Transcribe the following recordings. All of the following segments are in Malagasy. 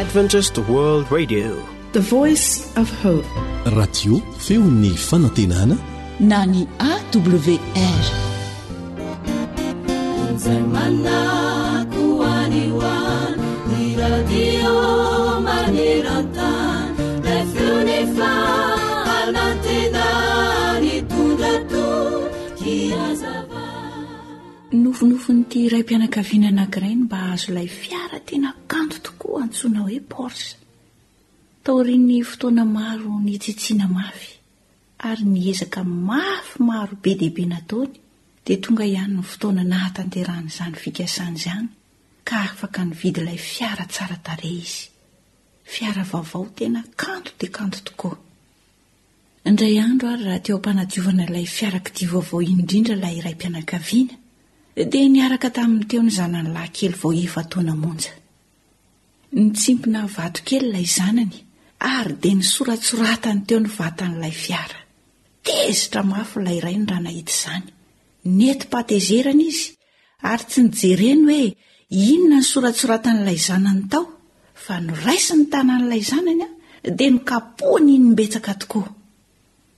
Adventist World Radio. The Voice of Hope. Radio feon'ny fanantenana na ny AWR. Izay manako any ho any ny radio maneran-tany ilay feon'ny fanantenana hitondra toky hazava. Nofinofin'ity raim-pianakaviana anankiray ny mba hahazo ilay fiara tena kanto tokoa antsoina hoe Porsche. Taorian'ny fotoana maro nitsitsiana mafy ary ny ezaka mafy maro be dia be nataony dia tonga ihany ny fotoana nahatanterahany izany fikasany izany ka afaka nividy ilay fiara tsara tarehy izy. Fiara vaovao tena kanto dia kanto tokoa. Indray andro ary raha teo am-panadiovana ilay fiarakodia vaovao indrindra ilay raim-pianakaviana, dia niaraka taminy teo ny zanany lahy kely vao efa-taona monja. Nitsimpona vato kely ilay zanany ary dia nisoratsoratany teo ny vatan'ilay fiara. Tezitra mafy ilay rainy raha nahita izany. Nentim-pahatezerana izy ary tsy nijereny hoe inona ny soratsoratan'ilay zanany tao fa noraisiny ny tanan'ilay zanany dia nokapohiny inbetsaka tokoa.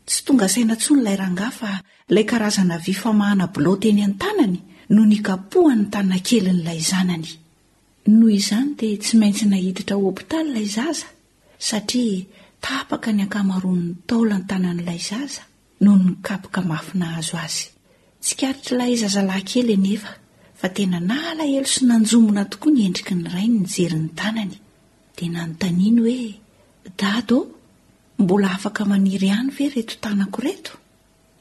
Tsy tonga saina intsony ilay rangahy fa ilay karazana vy famahana bilao teny an-tanany no nikapohany ny tanakelin'ilay zanany. Noho izany dia tsy maintsy naiditra hopitaly ilay zaza satria tapaka ny ankamaroan'ny taolan-tanan'ilay zaza noho ny kapoka mafy nahazo azy. Tsikaritr'ilay zazalahy kely anefa fa tena nalahelo sy nanjombona tokoa ny endriky ny rainy nijery ny tanany. Dia nanontaniany hoe, Dada ô, mbola afaka maniry ihany ve ireto tanako ireto?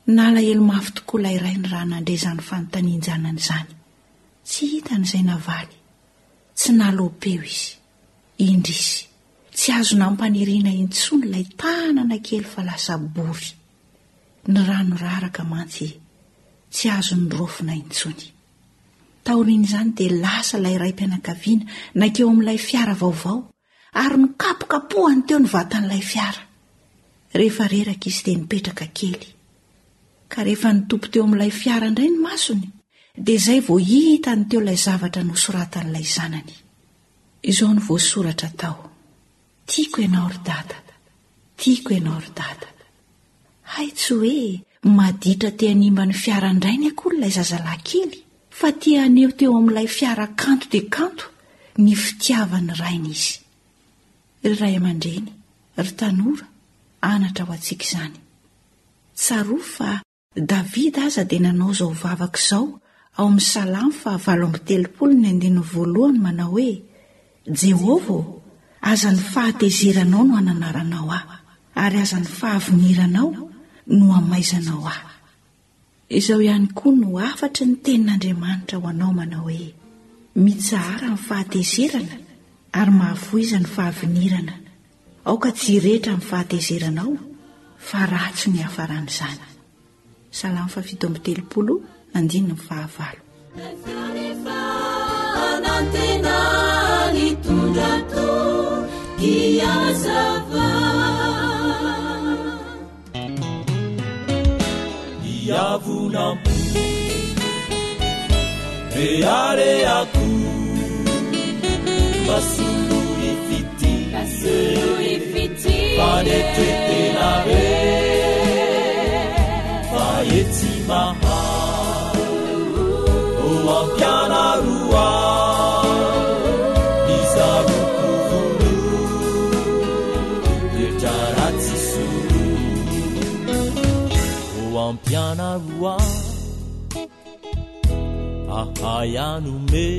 Nalahelo mafy tokoa ilay rainy raha nandre izany fanontanian-janany izany. Tsy hitany izay navaly. Tsy naloam-peo izy. Indrisy, tsy azo nampaniriana intsony ilay tanana kely fa lasa bory. Ny rano raraka mantsy tsy azo niraofina intsony. Taorian'izany dia lasa ilay raim-pianakaviana nankeo amin'ilay fiara vaovao ary nokapokapohany teo ny vatan'ilay fiara. Rehefa reraka izy dia nipetraka kely. Ka rehefa nitopy teo amin'ilay fiara indray ny masony dia izay vao hitany teo ilay zavatra nosoratan'ilay zanany. Izao no voasoratra tao, Tiako ianao ry Dada, tiako ianao ry Dada. Hay tsy hoe maditra te hanimba ny fiaran-drainy akory ilay zazalahy kely fa te haneho teo amin'ilay fiara kanto dia kanto ny fitiavan'ny rainy izy. Ry ray aman-dreny, ry tanora, anatra ho antsika izany. Tsarovy fa Davida aza dia nanao izao vavaka izao ao amin'ny Salamo faha 38 ny andininy voalohany manao hoe, Jehovah ô, aza ny fahatezeranao no ananaranao ahy, ary aza ny fahaviniranao no amaizanao ahy. Izao ihany koa no hafatry ny tenin'Andriamanitra ho anao manao hoe, Mitsahara ny fahatezerana ary mahafoiza ny fahavinirana. Aoka tsy hirehetra ny fahatezeranao fa ratsy ny hiafaran'izany. Salamo faha-37, andininy fahavalo. Iavonam-po Reharehako Mba soloy fitia Fanetretena re Fa etsy maha O ampianaro ahy Izaroko volo Toetra ratsy solo O ampianaro ahy Ahay hanome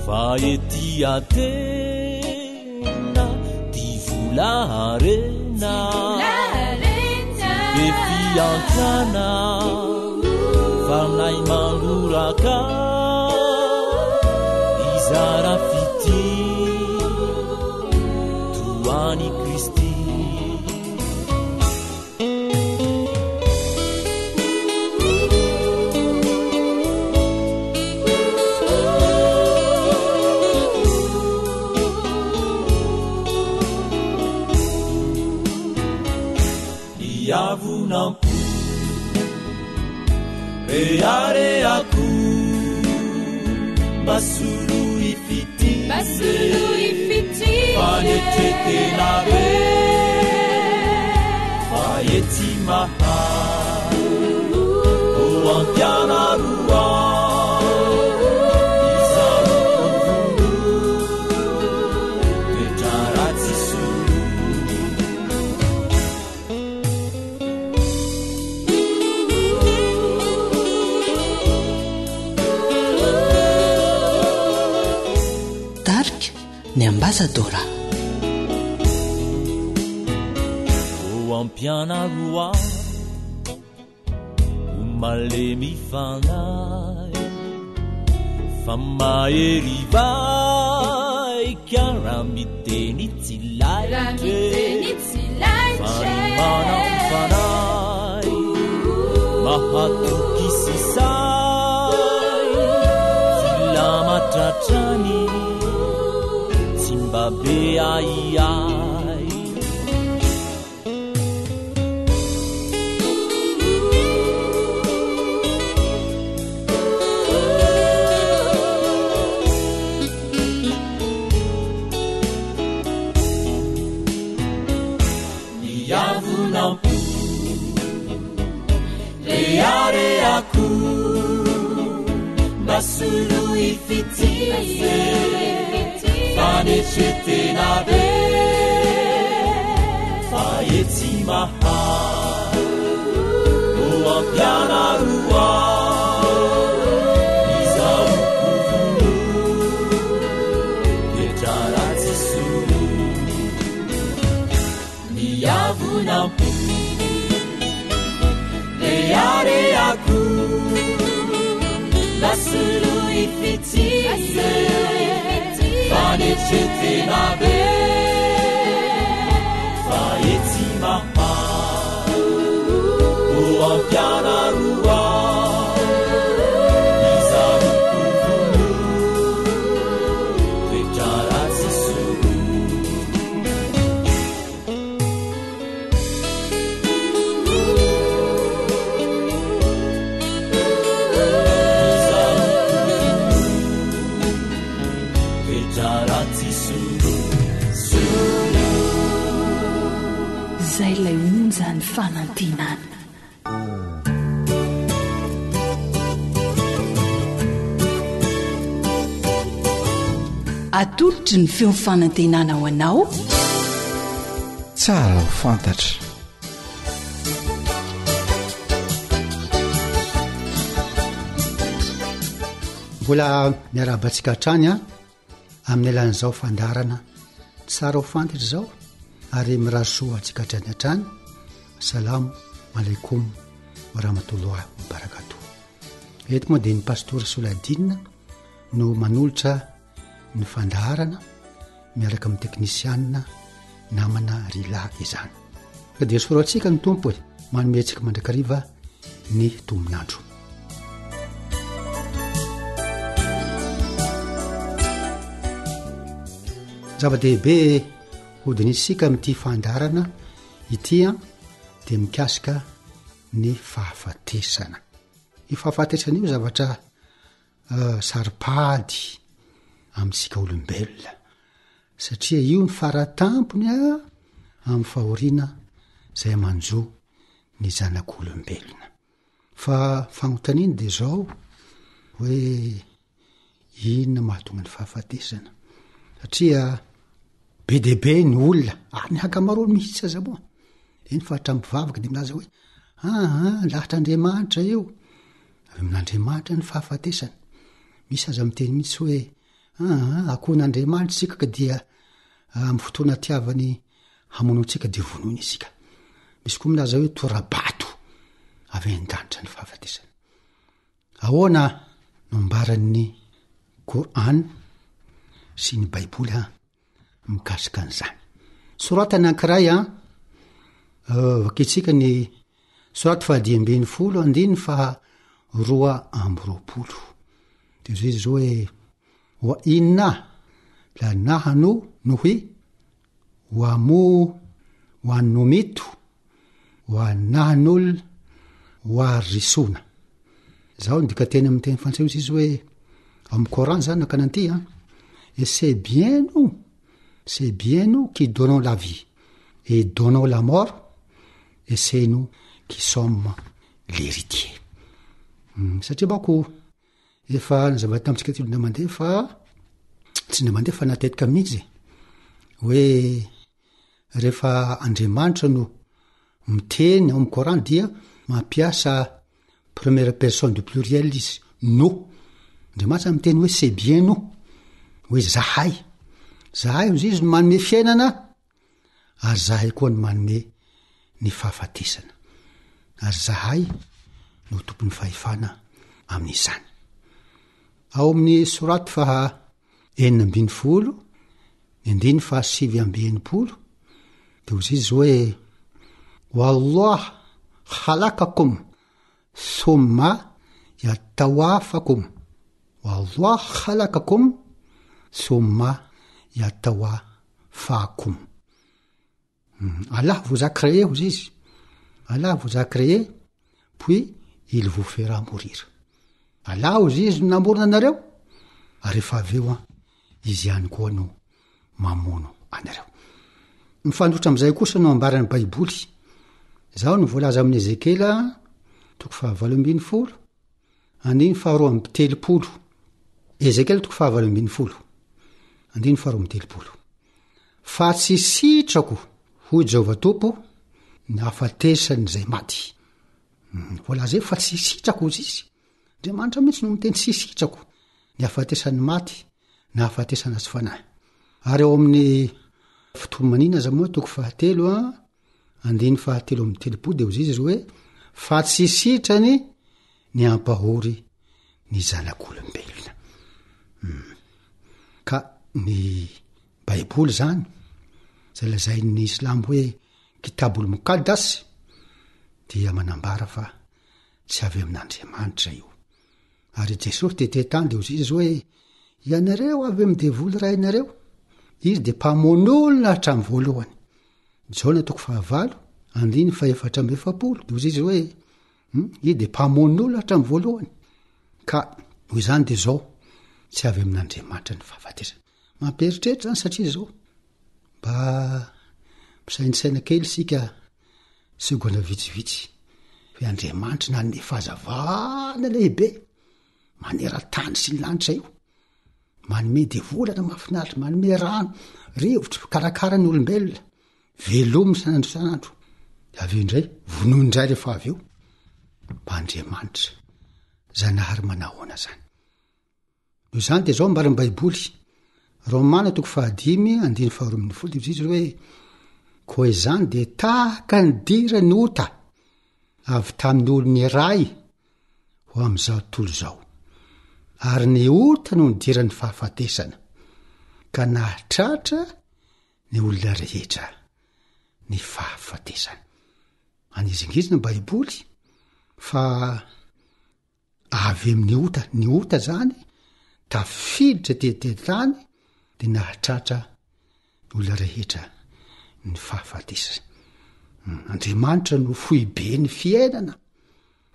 Fa ety Atena Ty vola harena Be fiantrana Fanahy mangoraka Hizara fitia Toa an'i Kristy. Iavonam-po reharehako. Mba soloy fitia Mba soloy fitia Fanetretena be Fa etsy mahay Ho ampianaro ahy Izaho vono Toetra ratsy soloy Tarika ny Ambasadaora. O ampianaro ahy ho malemy fanahy fa mahery vaika raha miteny tsy laitra fa ny manam-panahy mahatoky sy sahy filamatra hatrany tsy mba be ahiahy. Miavonam-po, reharehako, mba soloy fitia, fanetren-tena be, fa etsy mahay, no ampianaro ahy, izaho ko vono, toetra ratsy soloy. Miavonam-po, reharehako, mba soloy fitia, fanetren-tena be, fa etsy mahay, ô ampianaro ahy, izaho ko vono, toetra ratsy soloy. Izay ilay onjan'ny fanantenana. Atolotry ny feo fanantenana ho anao. Tsara ho fantatra. Mbola miarahaba antsika hatrany an, amin'ny alalan'izao fandaharana tsara ho fantatra izao ary mirary soa antsika hatrany hatrany. Salamo alaikum wa rahmatullah wa barakatuh. Eto moa dia ny pastora Soladine no manolotra ny fandaharana miaraka amin'ny teknisianina namana Rila izany. Ka dia soratsika ny Tompo e, manome antsika mandrakariva ny tomonandro. Zava-dehibe hodinihintsika amin'ity fandaharana ity an dia mikasika ny fahafatesana. Io fahafatesana io zavatra eh, saro-pady amintsika olombelona satria io ny faratampony a amin'ny fahoriana izay manjo ny zanak'olombelona. Fa fanontaniana dia izao hoe Inona mahatonga ny fahafatesana? Satria be dia be ny olona, ary ny ankamaroany mihitsy aza moa, eny fa hatramin'ny mpivavaka dia milaza hoe aa lahatr'Andriamanitra io, avy amin'Andriamanitra ny fahafatesana. Misy aza miteny mihitsy hoe aa akohon'Andriamanitra isika ka dia amin'ny fotoana tiavany hamono antsika dia vonoina isika. Misy koa milaza hoe tora-bato avy any an-danitra ny fahafatesana. Ahoana no ambaran'ny Kor'âny sy ny Baiboly an mikasika an'izany? Soratana anankiray an, vakintsika ny soraty faha-15 andininy faha 22. Dia zao izy zao hoe, wa inna la nahnu nuhi wa mu wa numitu Wa nahnul warisuna. Izao ny dikanteny amin'ny teny frantsay hoy izy hoe. Amin'ny Coran zany nakana an'ity an. Et c'est bien nous, c'est bien nous qui donnons la vie et donnons la mort et c'est nous qui sommes l'héritier. Hmm, satria manko efa nazava tamintsika ty olona mandeha fa tsy indray mandeha fa natetika mihitsy hoe rehefa Andriamanitra no miteny ao amin'ny Coran dia mampiasa première personne du pluriel izy, nous. Andriamanitra miteny hoe c'est bien nous, hoe zahay. Zahay hozy izy no manome fiainana ary zahay koa no manome ny fahafatesana. Ary zahay no tompon'ny fahefana amin'izany. Ao amin'ny soraty faha 16 ny andininy faha 69 de hozy izy hoe wallah khalakakum thumma yatawafakum wallah khalakakum thumma yatawafakum Allah vous a créé hozy izy Allah vous a créé puis il vous fera mourir Allah hozy izy no namorona anareo ary efa avy eo an izy ihany koa no mamono anareo mifanohitra am'izay kosa no ambaran'ny baiboly zaho no voalaza amin'ny ezekela toko fahavalo ambin'ny folo andiny faharoa amby telopolo ezekela toko fahavalo ambin'ny folo andiny faharoa amby telopolo Fa tsy sitrako, hoy Jehovah Tompo, ny hahafatesan'izay maty. Voalaza eo fa tsy sitrako, hozy izy. Andriamanitra mihitsy no miteny tsy sitrako ny hahafatesan'ny maty na hahafatesana tsy fanahy. Ary ao amin'ny fitomanina aza moa toko fahatelo a, andiny fahatelo amby telopolo dia hozy izy ry hoe fa tsy sitrany ny hampahory ny zanak'olombelona. Ka ny baiboly zany zay lazain'ny silamo hoe kitabul mukaddas dia manambara fa tsy avy amin'Andriamanitra io. Ary Jesosy dia te tany de hozy izy hoe ianareo avy amin'ny devoly rainareo, izy de mpamono olona hatramin'ny voalohany. Jaona toko fahavalo andiny fahefatra amby efapolo de hozy izy hoe Hum, izy dia mpamono olona hatramin'ny voalohany. Ka noho izany dia izao, tsy avy amin'Andriamanitra ny fahafatesana. Mampieritreritra izany satria izao, mba misaintsaina kely isika segondra vitsivitsy, hoe Andriamanitra nanome fahazavana lehibe maneran-tany sy ny lanitra io. Manome devolana mahafinaritra, manome rano, rivotra, mikarakara ny olombelona. Velominy isan'andro isan'andro. De avy eo indray, vonoiny indray rehefa avy eo. Mba Andriamanitra, Zanahary manahoana zany? Noho izany de zao ambaran'ny Baiboly, Romana toko fahadimy andiny faharoa ambin'ny folo de hoy izy hoe, koa izany de tahaka ny diran'ny ota avy tamin'ny olona iray ho amin'izao tontolo izao. Ary ny ota no nidiran'ny fahafatesana, ka nahatratra ny olona rehetra ny fahafatesana. Manizingizina ny Baiboly fa avy amin'ny ota, ny ota zany tafiditra tetety tany de nahatratra ny olona rehetra ny fahafatesana. Hmm, Andriamanitra no foibe ny fiainana,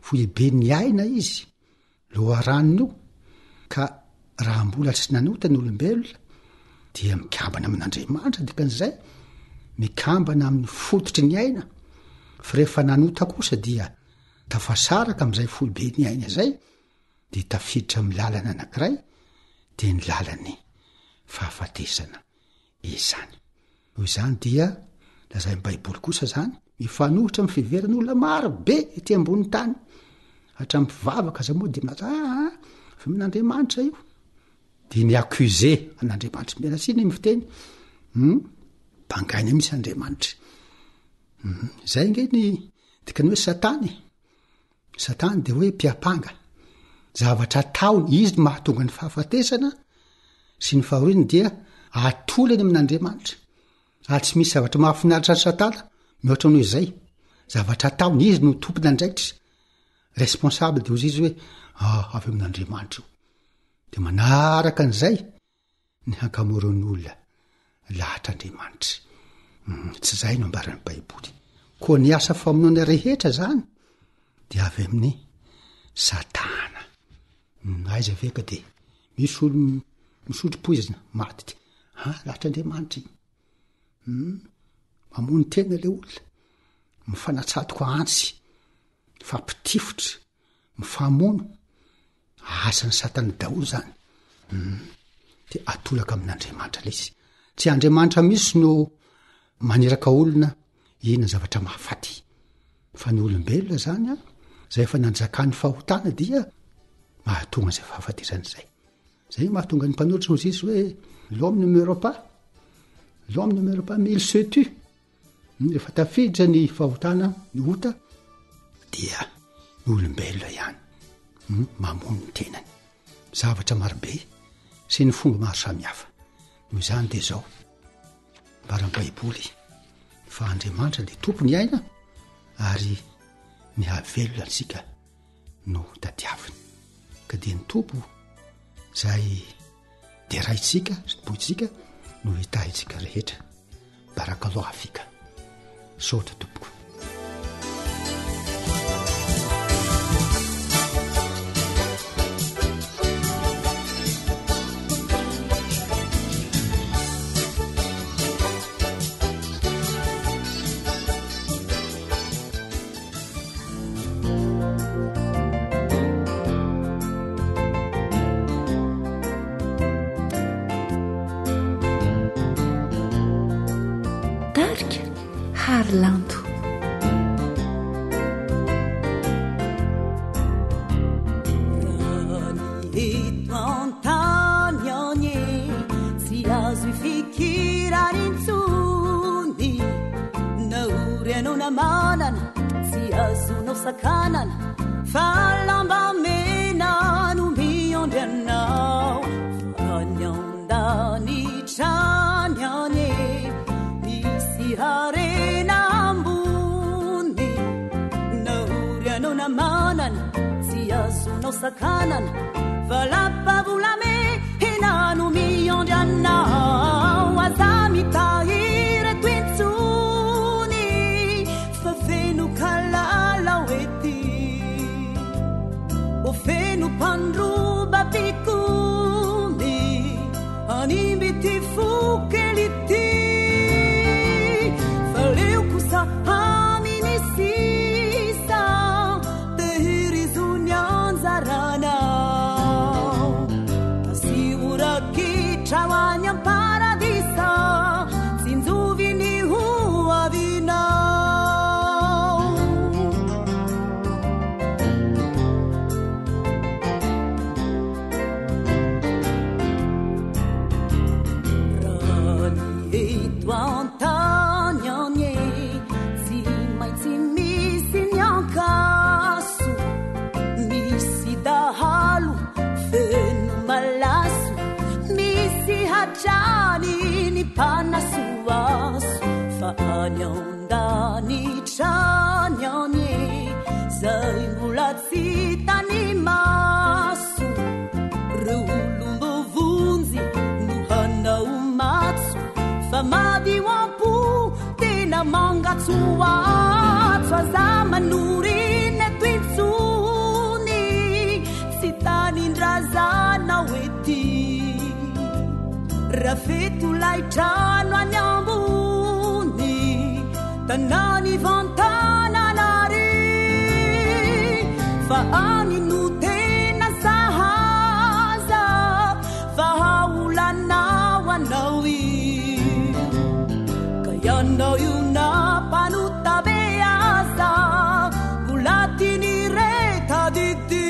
foibe ny aina izy. Loharanony io, ka raha mbola tsy nanota ny olombelona dia mikambana amin'Andriamanitra, dikan'izay mikambana amin'ny fototry ny aina, fa rehefa nanota kosa dia tafasaraka amin'izay foiben'ny aina izay, dia tafiditra amin'ny lalana anankiray, dia ny lalan'ny fahafatesana izany. Noho izany dia lazain'ny Baiboly kosa izany, mifanohitra amin'ny fiheveran'olona maro be ety ambonin'ny tany, hatramin'ny mpivavaka aza moa dia milaza, aa, avy amin'Andriamanitra io. Dia mi-accuser an'Andriamanitra. Miala tsiny amin'ny fiteny, hum, bangaina mihitsy Andriamanitra. Hum, izay ange ny dikany hoe Satana e. Satana dia hoe mpiampanga. Zavatra ataony, izy no mahatonga ny fahafatesana sy ny fahoriana dia atolany amin'Andriamanitra. Ary tsy misy zavatra mahafinaritra an'i Satana mihoatra noho izay. Zavatra ataony, izy no tompon'andraikitra. Responsable dia hozy izy hoe, ah, avy amin'Andriamanitra io. Dia manaraka an'izay ny hankamoron'ny olona lahatr'Andriamanitra. Tsy izay no ambaran'ny Baiboly. Koa ny asa famonoana rehetra zany dia avy amin'ny Satana. Aiza ve ka dia. Misy olo misotro poizina, maty ty. Ha, lahatr'Andriamanitra iny. Hum, mamono tena le olona. Mifanatsatoka antsy, mifampitifitra, mifamono. Asan'ny satana daholo zany. Hum, de atolaka amin'Andriamanitra le izy. Tsy Andriamanitra mihitsy no maniraka olona inona zavatra mahafaty. Fa ny olombelona zany an, zay efa nanjakan'ny fahotana dia mahatonga an'izay fahafatesana izay. Zay mahatonga ny mpanoratra hozy izy hoe l'homme ne meurt pas, l'homme ne meurt pas mais il se tue. Rehefa tafiditra ny fahotana, ny ota, dia ny olombelona ihany no mamono ny tenany. Zavatra marobe sy ny fomba maro samihafa. Noho izany dia izao, ambaran'ny Baiboly fa Andriamanitra dia tompony aina ary ny hahavelona antsika no tadiaviny. Ka dia ny Tompo izay deraintsika sy tompointsika no hitahintsika rehetra. Barakallahu fika. Saotra tompoko. Tarika Harilanto. Eto an-tany any e, tsy azo ifikirana intsony. Na ory ianao na manana, tsy azonao sakanana, fa lamba mena no miandry anao. Fa any an-danitra any any e, misy harena ambony. Na ory ianao na manana, tsy azonao sakanana, fa lapa volamena no miandry anao. Aza mitahiry eto intsony, fa feno kalalao ety. O feno mpandroba mpikomy, hanimby ity fo kely ity. Fa leo kosa amin'ny sisa, tehirizo ny anjaranao. Asio rakitra ho any am-paradisa, tsinjovy ny ho avinao. Raha ny eto an-tany any e, tsy maintsy misy ny ankaso, misy dahalo feno malaso, misy hatrany ny mpanasoaso, fa any an-danitra any any e, zay mbola tsy hitany maso, reo olom-boavonjy no hanao matso, fa madio am-po tena mangatsoatso, aza manorina eto intsony, tsy tanindrazanao ety. Rafeto lay trano any ambony, tanàny vantanana ary, fa any no tena sahaza, vahaolana ho anao io. Ka ianao io na mpanota be aza, mbola tiany re tadidio.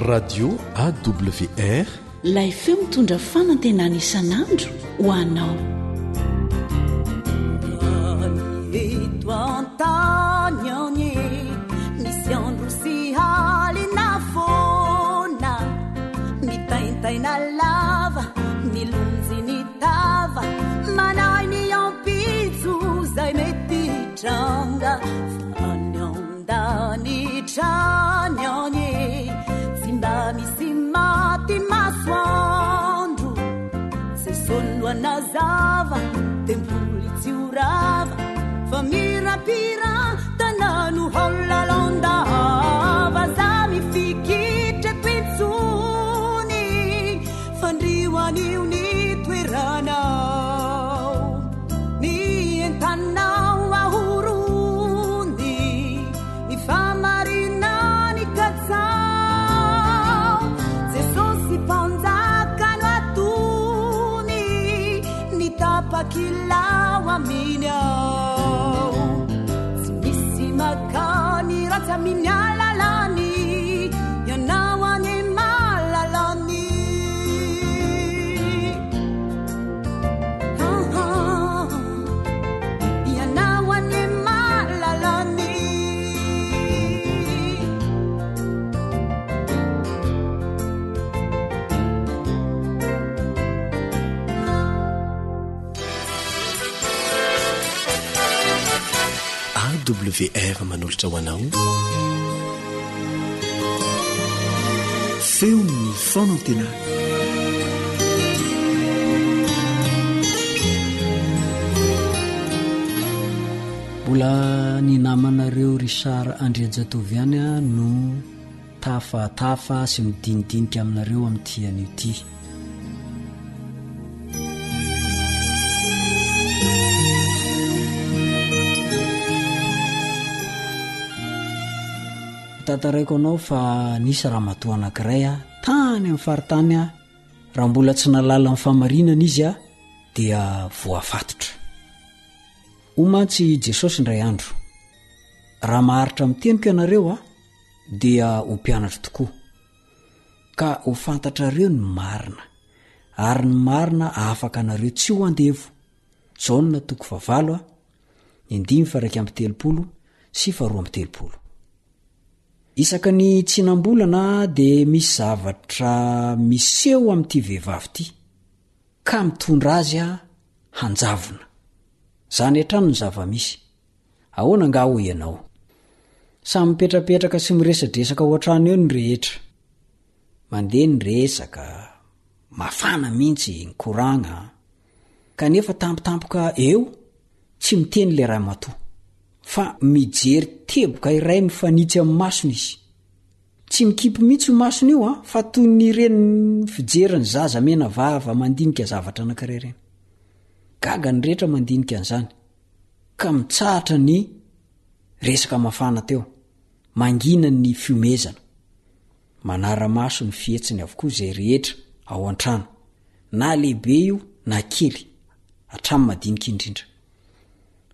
Radio AWR. Ilay feo mitondra fanantenana isan'andro ho anao. Any eto an-tany any e, misy andro sy alina foana, mitaintaina lava, milonjy ny tava, manahy ny ampitso izay mety hitranga, fa any an-danitra any any e, tsy mba misy maty masoandro, Jesosy no hanazava, tempoly tsy ho rava, fa mirapira tanano hao lalandava, aza mifikitra. mpanjakanao ahorony ny fahamarinany katsao Jesosy mpanjaka no atony ny tapakilao aminy ao tsy misy makany ratsy aminy alalany ianao anie malalany Ianao anie malalany. AWR manolotra ho anao Feon'ny fanantenana. Mbola ny namanareo Richard Andrianjatovo ihany no tafatafa sy midinidinika aminareo amin'ity anio ity. Tantaraiko anao fa nisy ramatoa anankiray tany amin'ny faritany raha mbola tsy nahalala ny fahamarinana izy dia voafatotra. Hoy mantsy i Jesosy indray andro, Raha maharitra amin'ny teniko ianareo dia ho mpianatro tokoa, ka ho fantatrareo ny marina, ary ny marina hahafaka anareo tsy ho andevo. Jaona toko fahavalo a, ny andininy faha 31 sy faharoa amby telopolo. Isaka ny tsinam-bolana dia misy zavatra miseho amin'ity vehivavy ity ka mitondra azy hanjavona. Izany hatrany no zava-misy. Ahoana angaha hoy ianao? Samy mipetrapetraka sy miresadresaka ao an-trano eo ny rehetra. Mandeha ny resaka, mafana mihitsy ny koragna. Kanefa tampotampoka eo, tsy miteny ilay ramatoa, fa mijery teboka iray mifanitsy amin'ny masony izy. Tsy mikipy mihitsy io masony io an, fa toy ny ireny fijerin'ny zaza mena vava mandinika zavatra anankiray ireny. Gaga ny rehetra mandinika an'izany, ka mitsahatra ny resaka mafana teo, mangina ny fihomezana. Manara-maso ny fihetsiny avokoa izay rehetra ao an-trano, na lehibe io na kely, hatramin'ny madinika indrindra.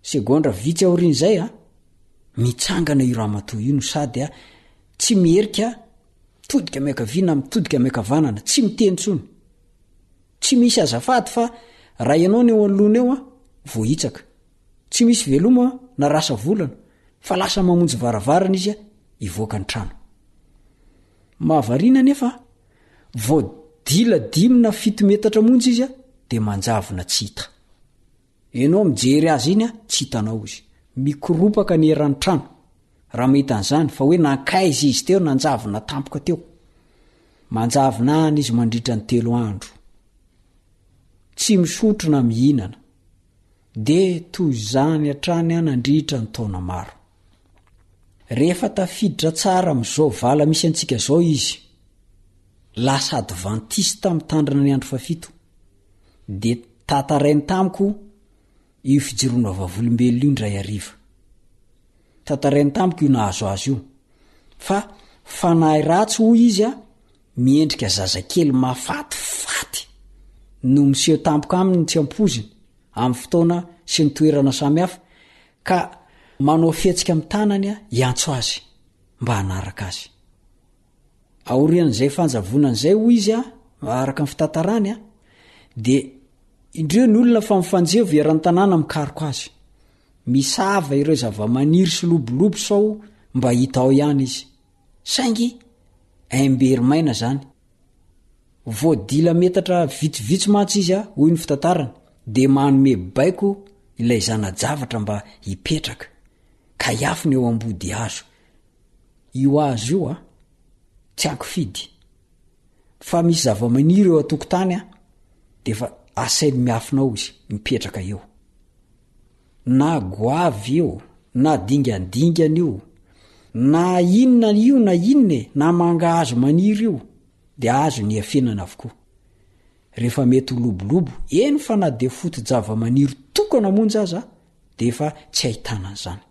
Segondra vitsy aorian'izay, mitsangana io ramatoa io no sady tsy miherika, mitodika miankavia na mitodika miankavanana, tsy miteny intsony. Tsy misy azafady fa raha ianao no eo anoloana eo, voahitsaka. Tsy misy veloma na rasa volana fa lasa mamonjy varavarana izy hivoaka ny trano. Mahavariana anefa, vao dila dimy na fito metatra monja izy dia manjavona tsy hita. Ianao mijery azy iny tsy hitanao izy. Mikoropaka ny eran'ny trano raha mahita an'izany fa hoe nankaiza izy teo nanjavona tampoka teo. Manjavona any izy mandritra ny telo andro. Tsy misotro na mihinana. Dia toy izany hatrany nandritra ny taona maro. Rehefa tafiditra tsara amin'izao vala misy antsika izao izy, lasa advantista mitandrina ny andro fahafito, dia tantarainy tamiko io fijoroana vavolombelona io indray hariva. Tantarainy tamiko io nahazo azy io, fa fanahy ratsy hoy izy a, miendrika zazakely mahafatifaty no miseho tampoka aminy tsy ampoiziny amin'ny fotoana sy ny toerana samihafa ka manao fihetsika amin'ny tanany hiantso azy mba hanaraka azy. Aorian'izay fanjavonana izay hoy izy araka ny fitantarany dia indreo ny olona fa mifanjevo eran'ny tanàna mikaroka azy. Misava ireo zavamaniry sy lobolobo sao mba hita ao ihany izy. Saingy aim-bery maina izany. Vao dila metatra vitsivitsy mantsy izy, hoy ny fitantarany, dia manome baiko ilay zana-javatra mba hipetraka, ka hiafina eo ambody hazo. Io hazo io a, tsy ankifidy, fa misy zava-maniry eo an-tokotany a, dia efa asainy miafina ao izy, mipetraka eo. Na goavy io, na dingandingana io, na inona io na inona e, na mangahazo maniry io, dia azo ny iafenana avokoa. Rehefa mety ho lobolobo, eny fa na dia foto-javamaniry tokana monja aza, dia efa tsy ahitana an'izany.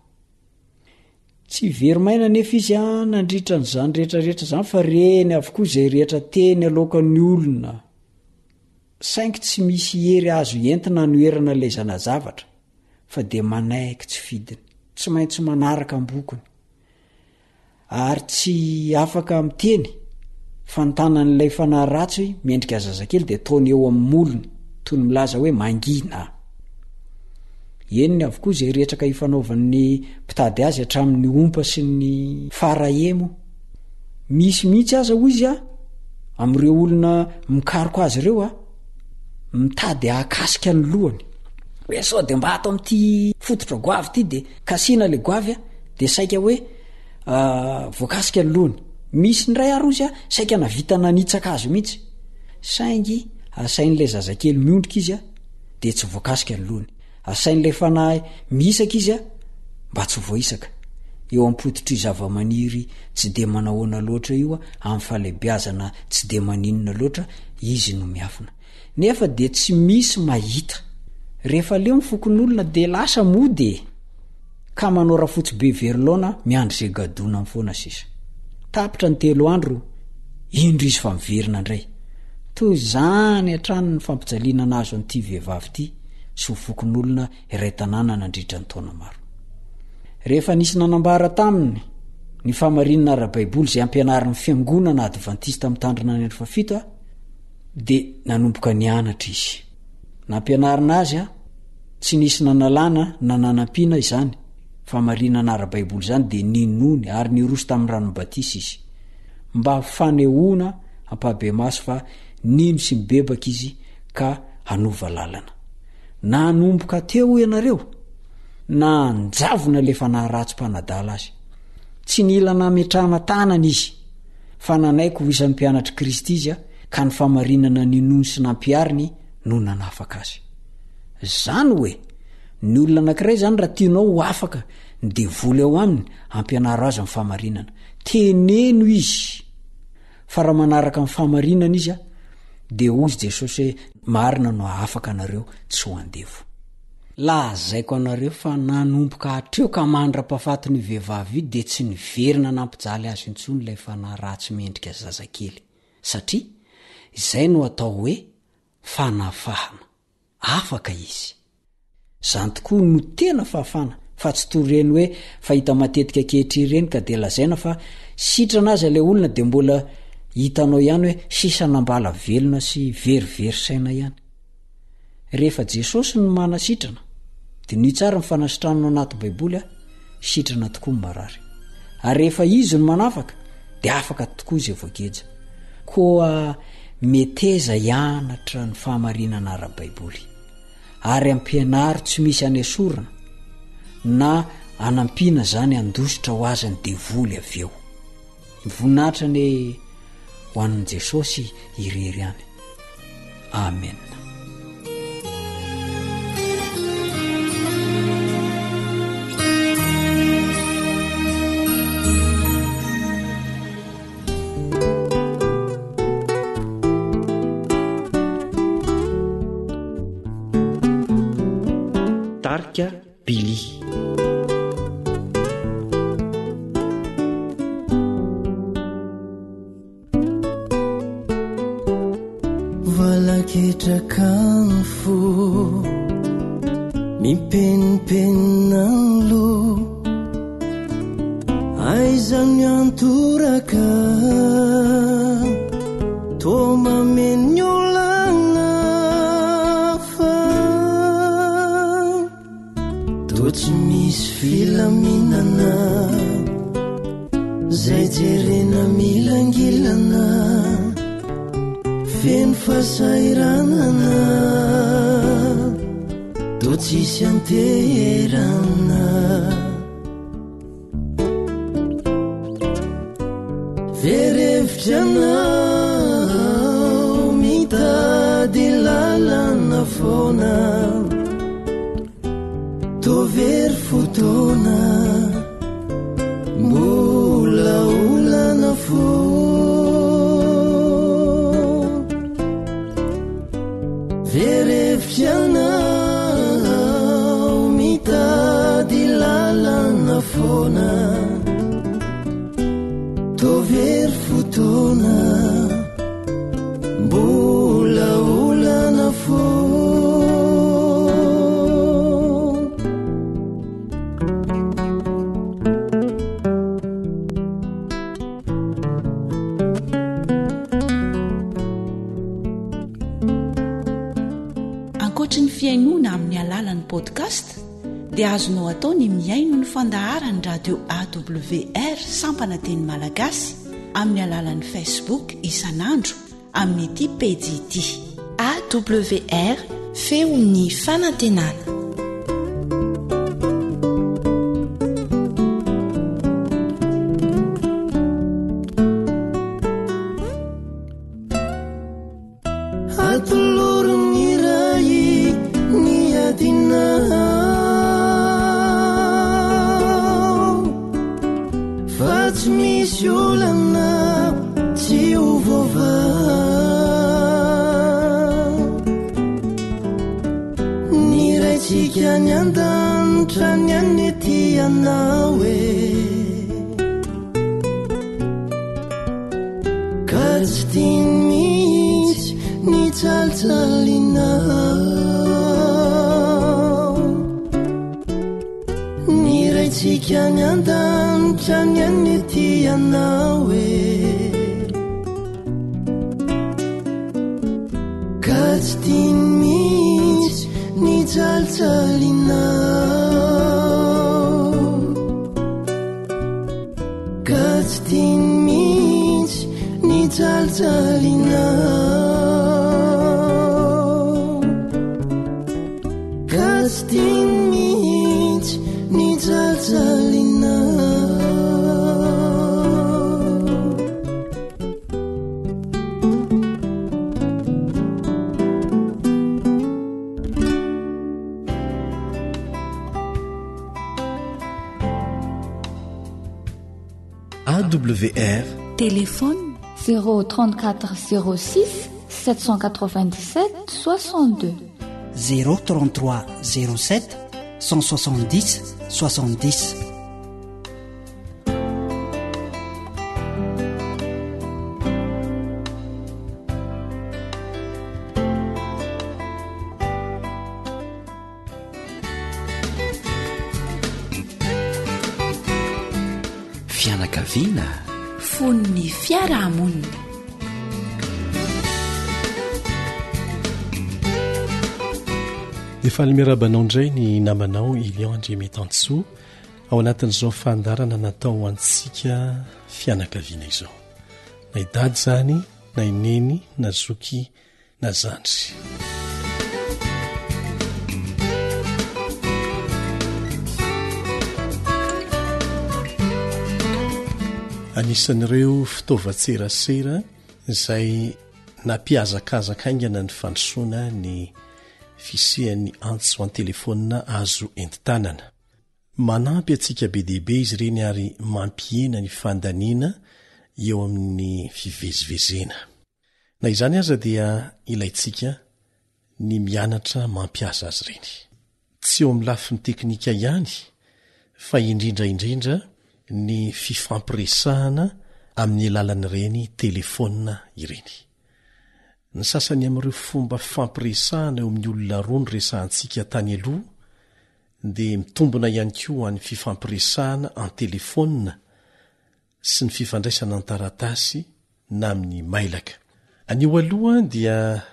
Tsy very maina anefa izy nandritra an'izany rehetra rehetra izany fa reny avokoa izay rehetra teny aloakan'ny olona. Saingy tsy misy hery azo entina hanoherana ilay zana-javatra fa dia manaiky tsy fidiny. Tsy maintsy manaraka am-bokony. Ary tsy afaka miteny fa ny tanan'ilay fanahy ratsy miendrika zazakely dia ataony eo amin'ny molony toy ny milaza hoe mangina. Henony avokoa izay retraka ifanaovan'ny mpitady azy hatramin'ny ompa sy ny farahemo. Misy mihitsy aza hoy izy amin'ireo olona mikaroka azy ireo a, mitady hahakasika ny lohany. Hoe sao dia mba ato amin'ity fototra goavy ity dia kasihina ilay goavy a, dia saika hoe voakasika ny lohany. Misy indray ary ozy a, saika navita nanitsaka azy mihitsy. Saingy asain'ilay zazakely miondrika izy a, dia tsy voakasika ny lohany. Asain'ilay fanahy mihisaka izy a, mba tsy ho voahisaka. Eo am-pototr'io zavamaniry tsy dia manahoana loatra io amin'ny fahalehibiazana tsy dia maninona loatra, izy no miafina. Nefa dia tsy misy mahita. Rehefa leo ny fokonolona dia lasa mody e! Ka manao rafotsy be very laona miandry ze gadonany foana sisa. Tapitra ny telo andro, indro izy fa miverina indray. Toy izany hatrany ny fampijaliana nahazo an'ity vehivavy ity sy ho fokonolona iray tanàna nandritra ny taona maro. Rehefa nisy nanambara taminy ny fahamarinana ara-baiboly izay ampianarin'ny fiangonana advantista mitandrina ny andro fahafito, dia nanomboka nianatra izy. Nampianarina azy tsy nisy nanalana na nanampiana izany fahamarinana ara-baiboly izany dia ninoany ary niroso tamin'ny ranon'ny batisa izy. Mba ho fanehoana ampahibemaso fa nino sy nibebaka izy ka hanova lalana. Nanomboka teo hoy ianareo, nanjavona ilay fanahy ratsy mpanadala azy. Tsy nila nametrahana tanana izy, fa nanaiky ho isan'ny mpianatr'i Kristy izy ka ny fahamarinana ninoany sy nampihariny no nanafaka azy. Zany oe! Ny olona anakiray zany raha tianao ho afaka ny devoly ao aminy, ampianaro azy ny fahamarinana. Teneno izy fa raha manaraka ny fahamarinana izy dia hozy Jesosy hoe marina no hahafaka anareo tsy ho andevo. Lazaiko anareo fa nanomboka hatreo ka mandra-pahafatin'io vehivavy io dia tsy niverina nampijaly azy intsony ilay fanahy ratsy mendrika zazakely. Satria izay no atao hoe fanafahana. Afaka izy. Izany tokoa no tena fahafana fa tsy toy ireny hoe fahita matetika ankehitriny ireny ka dia lazaina fa sitrana aza ilay olona dia mbola hitanao ihany hoe sisa nambala velona sy verivery saina ihany. Rehefa Jesosy no manasitrana, diniho tsara ny fanasitranana ao anaty baiboly a, sitrana tokoa ny marary. Ary rehefa Izy no manafaka dia afaka tokoa izay voageja. Koa meteza hianatra ny fahamarinana ara-baiboly. Ary ampianaro tsy misy anesorana na anampiana izany handositra ho azy ny devoly avy eo. Ny voninahitra anie ho an'i Jesosy irery ihany. Amena. Tarika Billy. Valaketraka ny fo Mipenipenina ny loha Aiza ny antoraka Toa mameno ny olana fa Toa tsy misy filaminana Zay jerena milangilana Feno fahasahiranana Toa tsisy anteherana Very hevitra anao mitady lalana foana Toa very fotoana mbola olana foana Very hevitra anao mitady. dia azonao atao ny mihaino ny fandaharan'ny radio AWR sampana teny malagasy amin'ny alalan'ny Facebook isan'andro amin'ity pejy ity. AWR, feon'ny fanantenana. Atolory ny Ray ny adinao Fa tsy misy olana tsy ho voavaha Ny Raintsika any an-danitra ny any tia anao e Ka tsy tiany mihitsy ny jaljalinao Ny Raintsika any an-danitra ny any tia anao e Ka tsy tiany mihitsy ny jaljalinao Ka tsy tiany mihitsy ny jalijalinao Ka tsy tiany mihitsy ny jalijalinao AWR Téléphone 034 06 797 62 033 07 170 70. Fianakaviana. Fon'ny fiarahamonina. Dia faly miarahaba anao indray ny namanao Ilian Andriamitansoa ao anatin'izao fandaharana natao ho antsika fianakaviana izao. Na i dada izany, na i neny, na zoky, na zandry. Anisan'ireo fitaovan-tserasera izay nampihazakazaka haingana ny fandrosoana ny fisian'ny antso an-telefaonina azo entin-tanana. Manampy antsika be dia be izy ireny ary mampihena ny fandaniana eo amin'ny fivezivezena. Na izany aza dia ilaintsika ny mianatra mampiasa azy ireny. Tsy eo amin'ny lafiny teknika ihany fa indrindra indrindra ny fifampiresahana amin'ny alalan'ireny telefaonina ireny. Ny sasany amin'ireo fomba fifampiresahana eo amin'ny olona roa noresahantsika tany aloha dia mitombina ihany koa ho an'ny fifampiresahana an-telefaonina sy ny fifandraisana an-taratasy na amin'ny mailaka. Anio aloha dia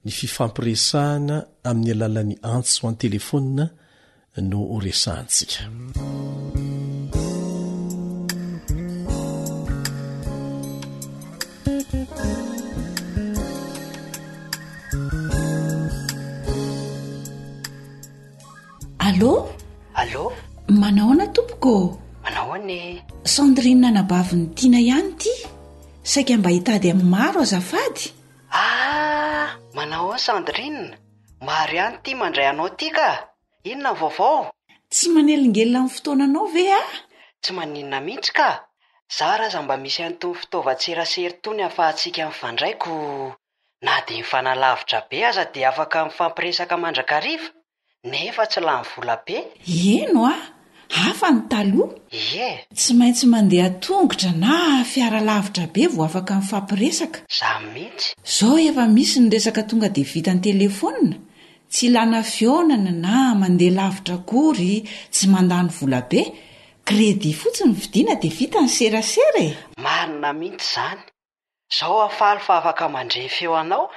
ny fifampiresahana amin'ny alalan'ny antso an-telefaonina no horesahantsika. Allô? Allô? Manahoana tompoko ô? Manahoana e? Sandrine anabavin'i Tiana ihany ity. Saika mba hitady amin'ny maro azafady. Ah! Manahoana Sandrine? Maro ihany ity mandray anao ity ka! Inona ny vaovao? Tsy manelingelina amin'ny fotoananao ve aho? Tsy maninona mihitsy ka! Zara aza mba misy an'itony fitaovan-tserasera itony ahafahantsika mifandray ko na dia mifanalavitra be aza dia afaka mifampiresaka mandrakariva. Nefa tsy lany vola be? Eny oa, hafa ny taloha. Ie. Tsy maintsy mandeha tongotra na fiara lavitra be vao afaka mifampiresaka. Zany mihitsy. Zao efa misy ny resaka tonga dia vita an-telefaonina, tsy ilana fihaonana na mandeha lavitra akory, tsy mandany vola be, crédit fotsiny vidiana dia vita ny serasera e! Marina mihitsy izany. Zao aho faly fa afaka mandre feo anao.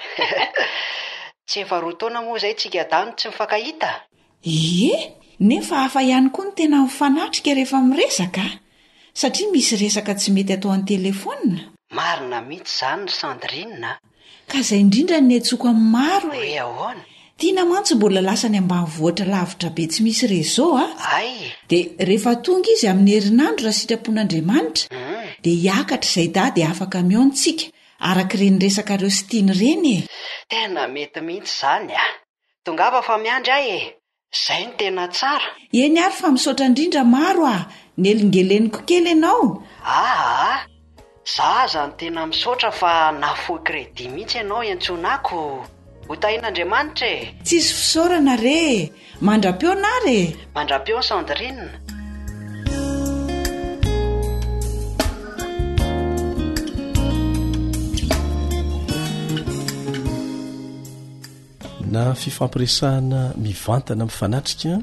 Tsy efa roa taona moa izay tsika dahy no tsy mifankahita? Ie! Nefa hafa ihany koa ny tena mifanatrika rehefa miresaka a! Satria misy resaka tsy mety atao an-telefaonina. Marina mihitsy izany ry Sandrine a! Ka izay indrindra no niantsoako an'i Maro e! Hoe ahoana? Tiana mantsy mbola lasa any ambanivohitra lavitra be tsy misy réseau a! Hay! Dia rehefa tonga izy amin'ny herinandro raha sitrapon'Andriamanitra dia hiakatra izay dahy dia afaka mihaona tsika araka ireny resakareo sy Tiana ireny e! Tena mety mihitsy izany a! Tongava fa miandry aho e! Zay no tena tsara. Eny ary fa misaotra indrindra Maro a! Nelingeleniko kely ianao. Aa! Za aza no tena misaotra fa nahafoy crédit mihitsy ianao iantsoana-ko. Ho tahian'Andriamanitra e! Tsisy fisaorana re e! Mandra-peona ary e! Mandra-peona Sandrine. Na fifampiresahana mivantana mifanatrika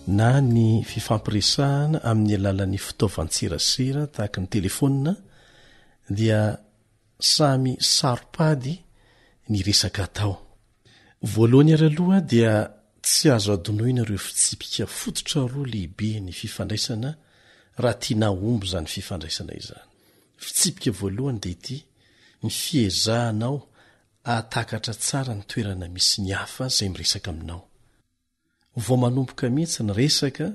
na ny fifampiresahana amin'ny alalan'ny fitaovan-tserasera tahaka ny telefaonina dia samy saro-pady ny resaka atao. Voalohany ary aloha dia tsy azo adinoina ireo fitsipika fototra roa lehibe ny fifandraisana raha tiana hahomby izany fifandraisana izany. Fitsipika voalohany dia ity, ny fiezahanao hahatakatra tsara ny toerana misy ny hafa izay miresaka aminao. Vao manomboka mihitsy ny resaka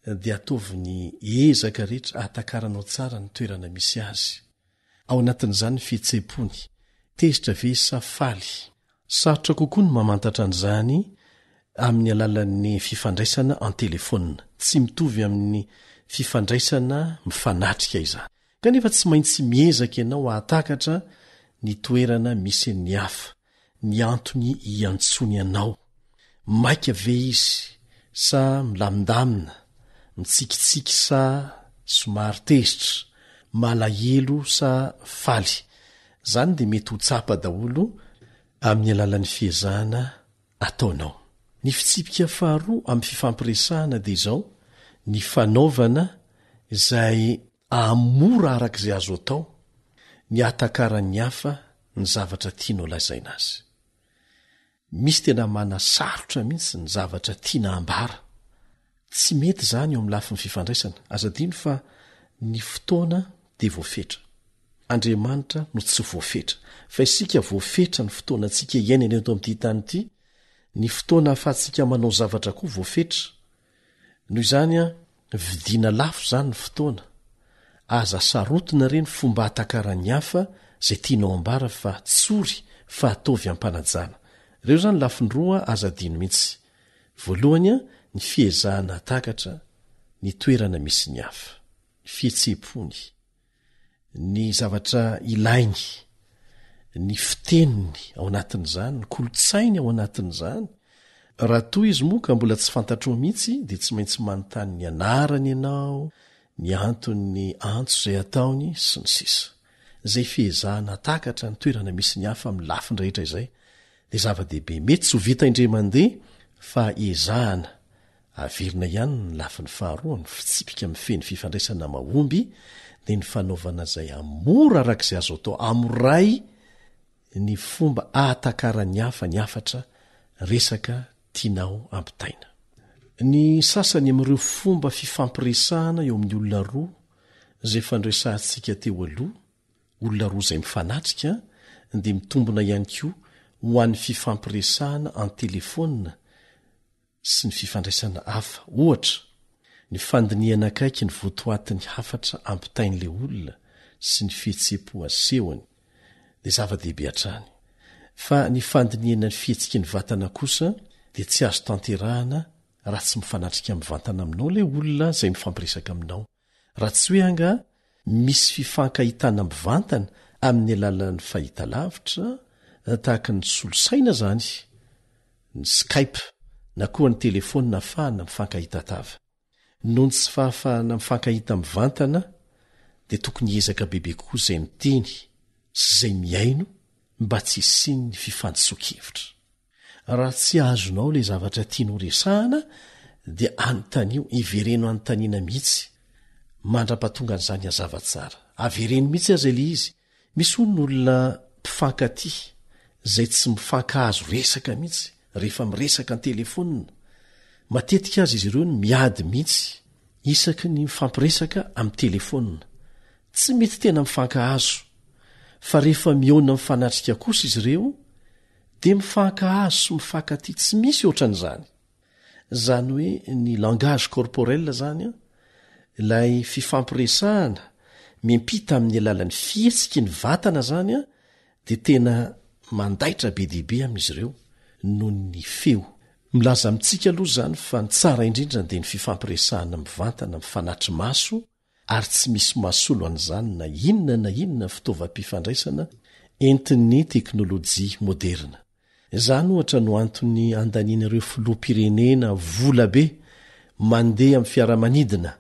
dia ataovy ny ezaka rehetra hahatakaranao tsara ny toerana misy azy. Ao anatin'izany ny fihetseham-pony, tezitra ve izy sa faly? Sarotra kokoa ny mamantatra an'izany amin'ny alalan'ny fifandraisana an-telefaonina. Tsy mitovy amin'ny fifandraisana mifanatrika izany. Kanefa tsy maintsy miezaka ianao hahatakatra ny toerana misy ny hafa, ny antony iantsoany anao. Maika ve izy sa milamindamina, mitsikitsiky sa somary tezitra, malahelo sa faly? Izany dia mety ho tsapa daholo amin'ny alalan'ny fiezahana ataonao. Ny fitsipika faharoa amin'ny fifampiresahana dia izao, ny fanaovana izay hahamora araka izay azo atao ny hahatakaran'ny hafa ny zavatra tianao lazaina azy. Misy tena manasarotra mihitsy ny zavatra tiana hambara. Tsy mety izany eo amin'ny lafiny fifandraisana. Aza adino fa ny fotoana dia voafetra. Andriamanitra no tsy voafetra. Fa isika voafetra ny fotoanantsika iainana eto amin'ity tany ity, ny fotoana ahafahantsika manao zavatra koa voafetra. Noho izany an, vidiana lafo izany ny fotoana. Aza sarotina re ny fomba hahatakaran'ny hafa izay tianao ambara fa tsory fa ataovy am-panajana. Ireo izany lafiny roa aza adino mihitsy. Voalohany, ny fiezahana hahatakatra ny toerana misy ny hafa, ny fihetseham-pony, ny zavatra ilainy, ny fiteniny ao anatin'izany, ny kolontsainy ao anatin'izany. Raha toa izy moa ka mbola tsy fantatrao mihitsy dia tsy maintsy manontany ny anarany ianao, ny anton'ny antso izay ataony, sy ny sisa. Izay fiezahana hahatakatra ny toerana misy ny hafa amin'ny lafiny rehetra izay dia zava-dehibe. Mety tsy ho vita indray mandeha fa ezahana averina ihany ny lafiny faharoa amin'ny fitsipika mifehy ny fifandraisana mahomby dia ny fanaovana izay hamora araka izay azo atao, hamoray ny fomba ahatakaran'ny hafa ny hafatra resaka tianao ampitaina. Ny sasany amin'ireo fomba fifampiresahana eo amin'ny olona roa izay efa noresahantsika teo aloha Olona roa izay mifanatrika dia mitombina ihany koa ho an'ny fifampiresahana an-telefaonina sy ny fifandraisana hafa. Ohatra, ny fandinihana akaiky ny votoatin'ny hafatra ampitain'ilay olona sy ny fihetseham-po asehony dia zava-dehibe hatrany. Fa ny fandinihana ny fihetsiky ny vatana kosa dia tsy azo tanterahana raha tsy mifanatrika mivantana aminao ilay olona izay mifampiresaka aminao. Raha tsy hoe angaha misy fifankahitana mivantana amin'ny alalan'ny fahitalavitra tahaka ny solosaina izany, ny Skype na koa ny telefaonina ahafahana mifankahita tava. Noho ny tsy fahafahana mifankahita mivantana dia tokony hiezaka bebe kokoa izay miteny sy izay mihaino mba tsy hisian'ny fifandisoan-kevitra. Raha tsy azonao ilay zavatra tianao resahana dia anontanio, ivereno anontaniana mihitsy mandra-pahatonga an'izany hazava tsara. Avereno mihitsy aza ilay izy. Misy hono ny olona mpifankatia izay tsy mifankahazo resaka mihitsy rehefa miresaka an-telefonina. Matetika aza izy ireo no miady mihitsy isaky ny mifampiresaka amin'ny telefaonina. Tsy mety tena mifankahazo. Fa rehefa mihaona mifanatrika kosa izy ireo dia mifankahazo sy mifankatia tsy misy ohatran'izany. Izany hoe ny langage corporel izany an, ilay fifampiresahana miampita amin'ny alalan'ny fihetsiky ny vatana izany an, dia tena mandaitra be dia be amin'izy ireo noho ny feo. Milaza amintsika aloha izany fa ny tsara indrindra dia ny fifampiresahana mivantana mifanatri-maso ary tsy misy mahasolo an'izany na inona na inona fitaovam-pifandraisana entin'ny teknolojia moderina. Izany ohatra no antony andanian'ireo filoham-pirenena vola be mandeha amin'ny fiaramanidina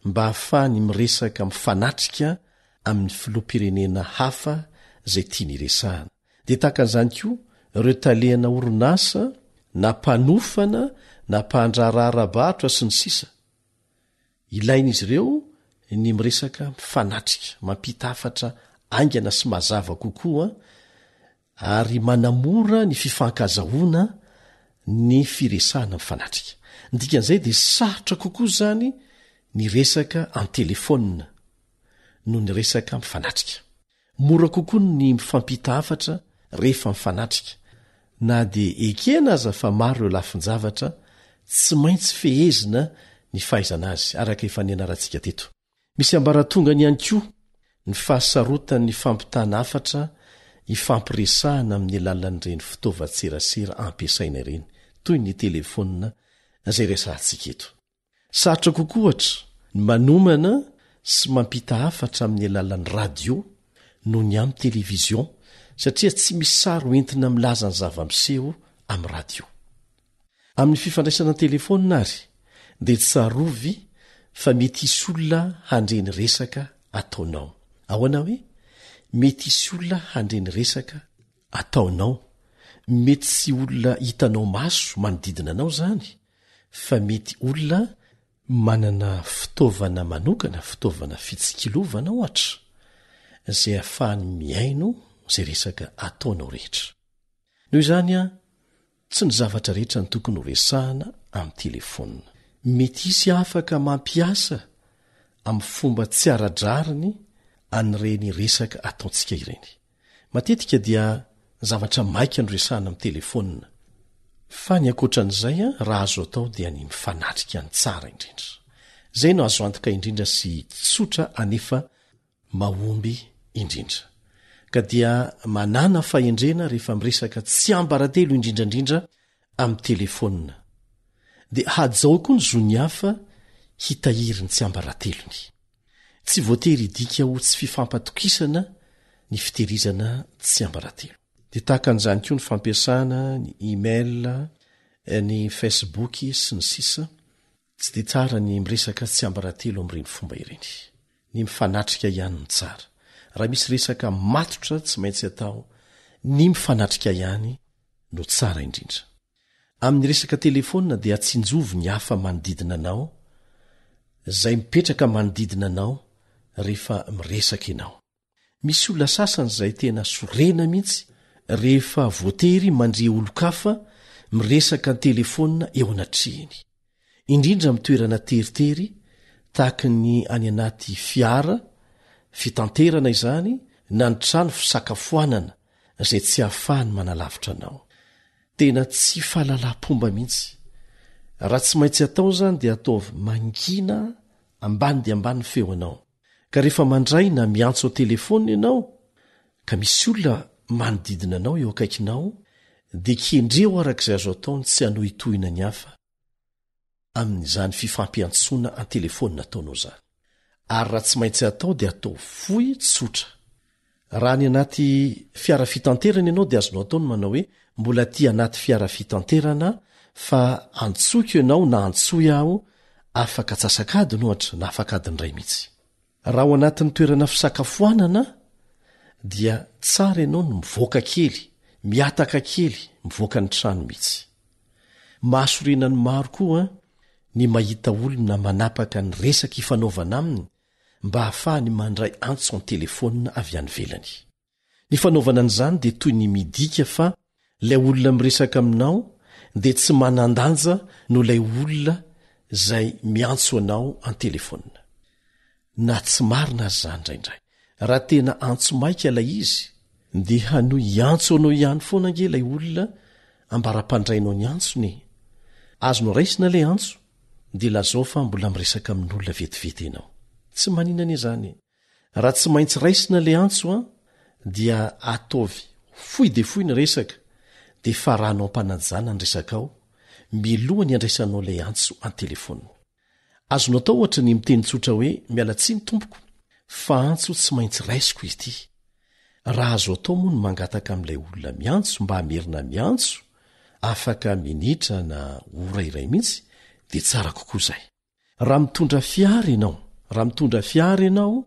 mba hahafahany miresaka mifanatrika amin'ny filoham-pirenena hafa izay tiany hiresahana. Dia tahaka an'izany koa ireo talehana orinasa na mpanofana na mpandraharaha ara-barotra sy ny sisa Ilain'izy ireo ny miresaka mifanatrika, mampita hafatra haingana sy mazava kokoa ary manamora ny fifankazahoana ny firesahana mifanatrika. Ny dikan'izay dia sarotra kokoa izany ny resaka an-telefaonina noho ny resaka mifanatrika. Mora kokoa ny mifampita hafatra rehefa mifanatrika, na dia ekena aza fa maro ireo lafin-javatra tsy maintsy fehezina ny fahaizana azy, araka efa nianarantsika teto. Misy ambaratongany ihany koa ny fahasarotan'ny fampitana hafatra ifampiresahana amin'ny alalan'ireny fitaovan-tserasera ampiasaina ireny, toy ny telefaonina izay resahantsika eto. Sarotra kokoa, ohatra, ny manomana sy mampita hafatra amin'ny alalan'ny radio noho ny amin'ny televizion, satria tsy misy sary hoentina milaza ny zava-miseho amin'ny radio. Amin'ny fifandraisana an-telefaonina àry, dia tsarovy fa mety hisy olona handre ny resaka ataonao. Ahoana hoe? Mety hisy olona handre ny resaka ataonao. Mety tsy olona hitanao maso manodidina anao izany, fa mety olona manana fitaovana manokana, fitaovana fitsikilovana ohatra, izay ahafahany mihaino izay resaka ataonao rehetra. Noho izany an, tsy ny zavatra rehetra no tokony ho resahana amin'ny telefaonina. Mety hisy afaka mampiasa amin'ny fomba tsy ara-drariny an'ireny resaka ataontsika ireny. Matetika dia zavatra maika no resahana amin'ny telefaonina. Fa ny ankoatra an'izay, raha azo atao dia ny mifanatrika ny tsara indrindra. Izay no azo antoka indrindra sy tsotra anefa mahomby indrindra. Ka dia manàna fahendrena rehefa miresaka tsiambaratelo indrindra indrindra amin'ny telefaonina. Dia hajao koa ny zon'ny hafa hitahiry ny tsiambaratelony. Tsy voatery hidika ho tsy fifampatokisana ny fitehirizana tsiambaratelo. Dia tahaka an'izany koa ny fampiasana ny email, ny Facebook, sy ny sisa Tsy dia tsara ny miresaka tsiambaratelo amin'ireny fomba ireny. Ny mifanatrika ihany no tsara. Raha misy resaka matotra tsy maintsy atao, ny mifanatrika ihany no tsara indrindra. Amin'ny resaka telefaonina dia tsinjovy ny hafa manodidina anao, izay mipetraka manodidina anao rehefa miresaka ianao. Misy olona sasany izay tena sorena mihitsy rehefa voatery mandre olon-kafa miresaka an-telefaonina eo anatrehiny. Indrindra amin'ny toerana teritery tahaka ny any anaty fiara fitanterana izany na ny trano fisakafoanana izay tsy ahafahany manalavitra anao. Tena tsy fahalalam-pomba mihitsy. Raha tsy maintsy atao izany dia ataovy mangina ambany dia ambany ny feonao. Ka rehefa mandray na miantso an-telefaonina ianao ka misy olona manodidina anao eo akaikinao dia kendreo araka izay azo atao ny tsy hanohitohina ny hafa amin'izany fifampiantsoana an-telefaonina ataonao izany. Ary raha tsy maintsy atao dia ataovy fohy tsotra. Raha any anaty fiara fitanterana ianao dia azonao atao ny manao hoe mbola aty anaty fiara fitanterana fa antsoiko ianao na antsoy aho afaka atsasak'adiny ohatra na afaka adiny iray mihitsy. Raha ao anatin'ny toerana fisakafoanana dia tsara ianao ny mivoaka kely, mihataka kely, mivoaka ny trano mihitsy. Mahasorena ny maro koa ny mahita olona manapaka ny resaka ifanaovana aminy mba hahafahany mandray antso an-telefaonina avy any ivelany. Ny fanaovana an'izany dia toy ny midika fa ilay olona miresaka aminao dia tsy manan-danja noho ilay olona izay miantso anao an-telefaonina. Na tsy marina aza izany indraindray. Raha tena antso maika ilay izy, dia hanohy hiantso anao ihany foana ange ilay olona ambara-pandrainao ny antsony e! Azonao raisina ilay antso, dia lazao fa mbola miresaka amin'olona vetivety ianao. Tsy maninona anie izany e! Raha tsy maintsy raisina ilay antso an, dia ataovy fohy dia fohy ny resaka, dia farano am-panajana ny resakao, mialoha ny handraisanao ilay antso an-telefaonina. Azonao atao ohatra ny miteny tsotra hoe miala tsiny tompoko fa antso tsy maintsy raisiko ity. Raha azo atao moa ny mangataka amin'ilay olona miantso mba hamerina miantso afaka minitra na ora iray mihitsy dia tsara kokoa izay. Raha mitondra fiara ianao, raha mitondra fiara ianao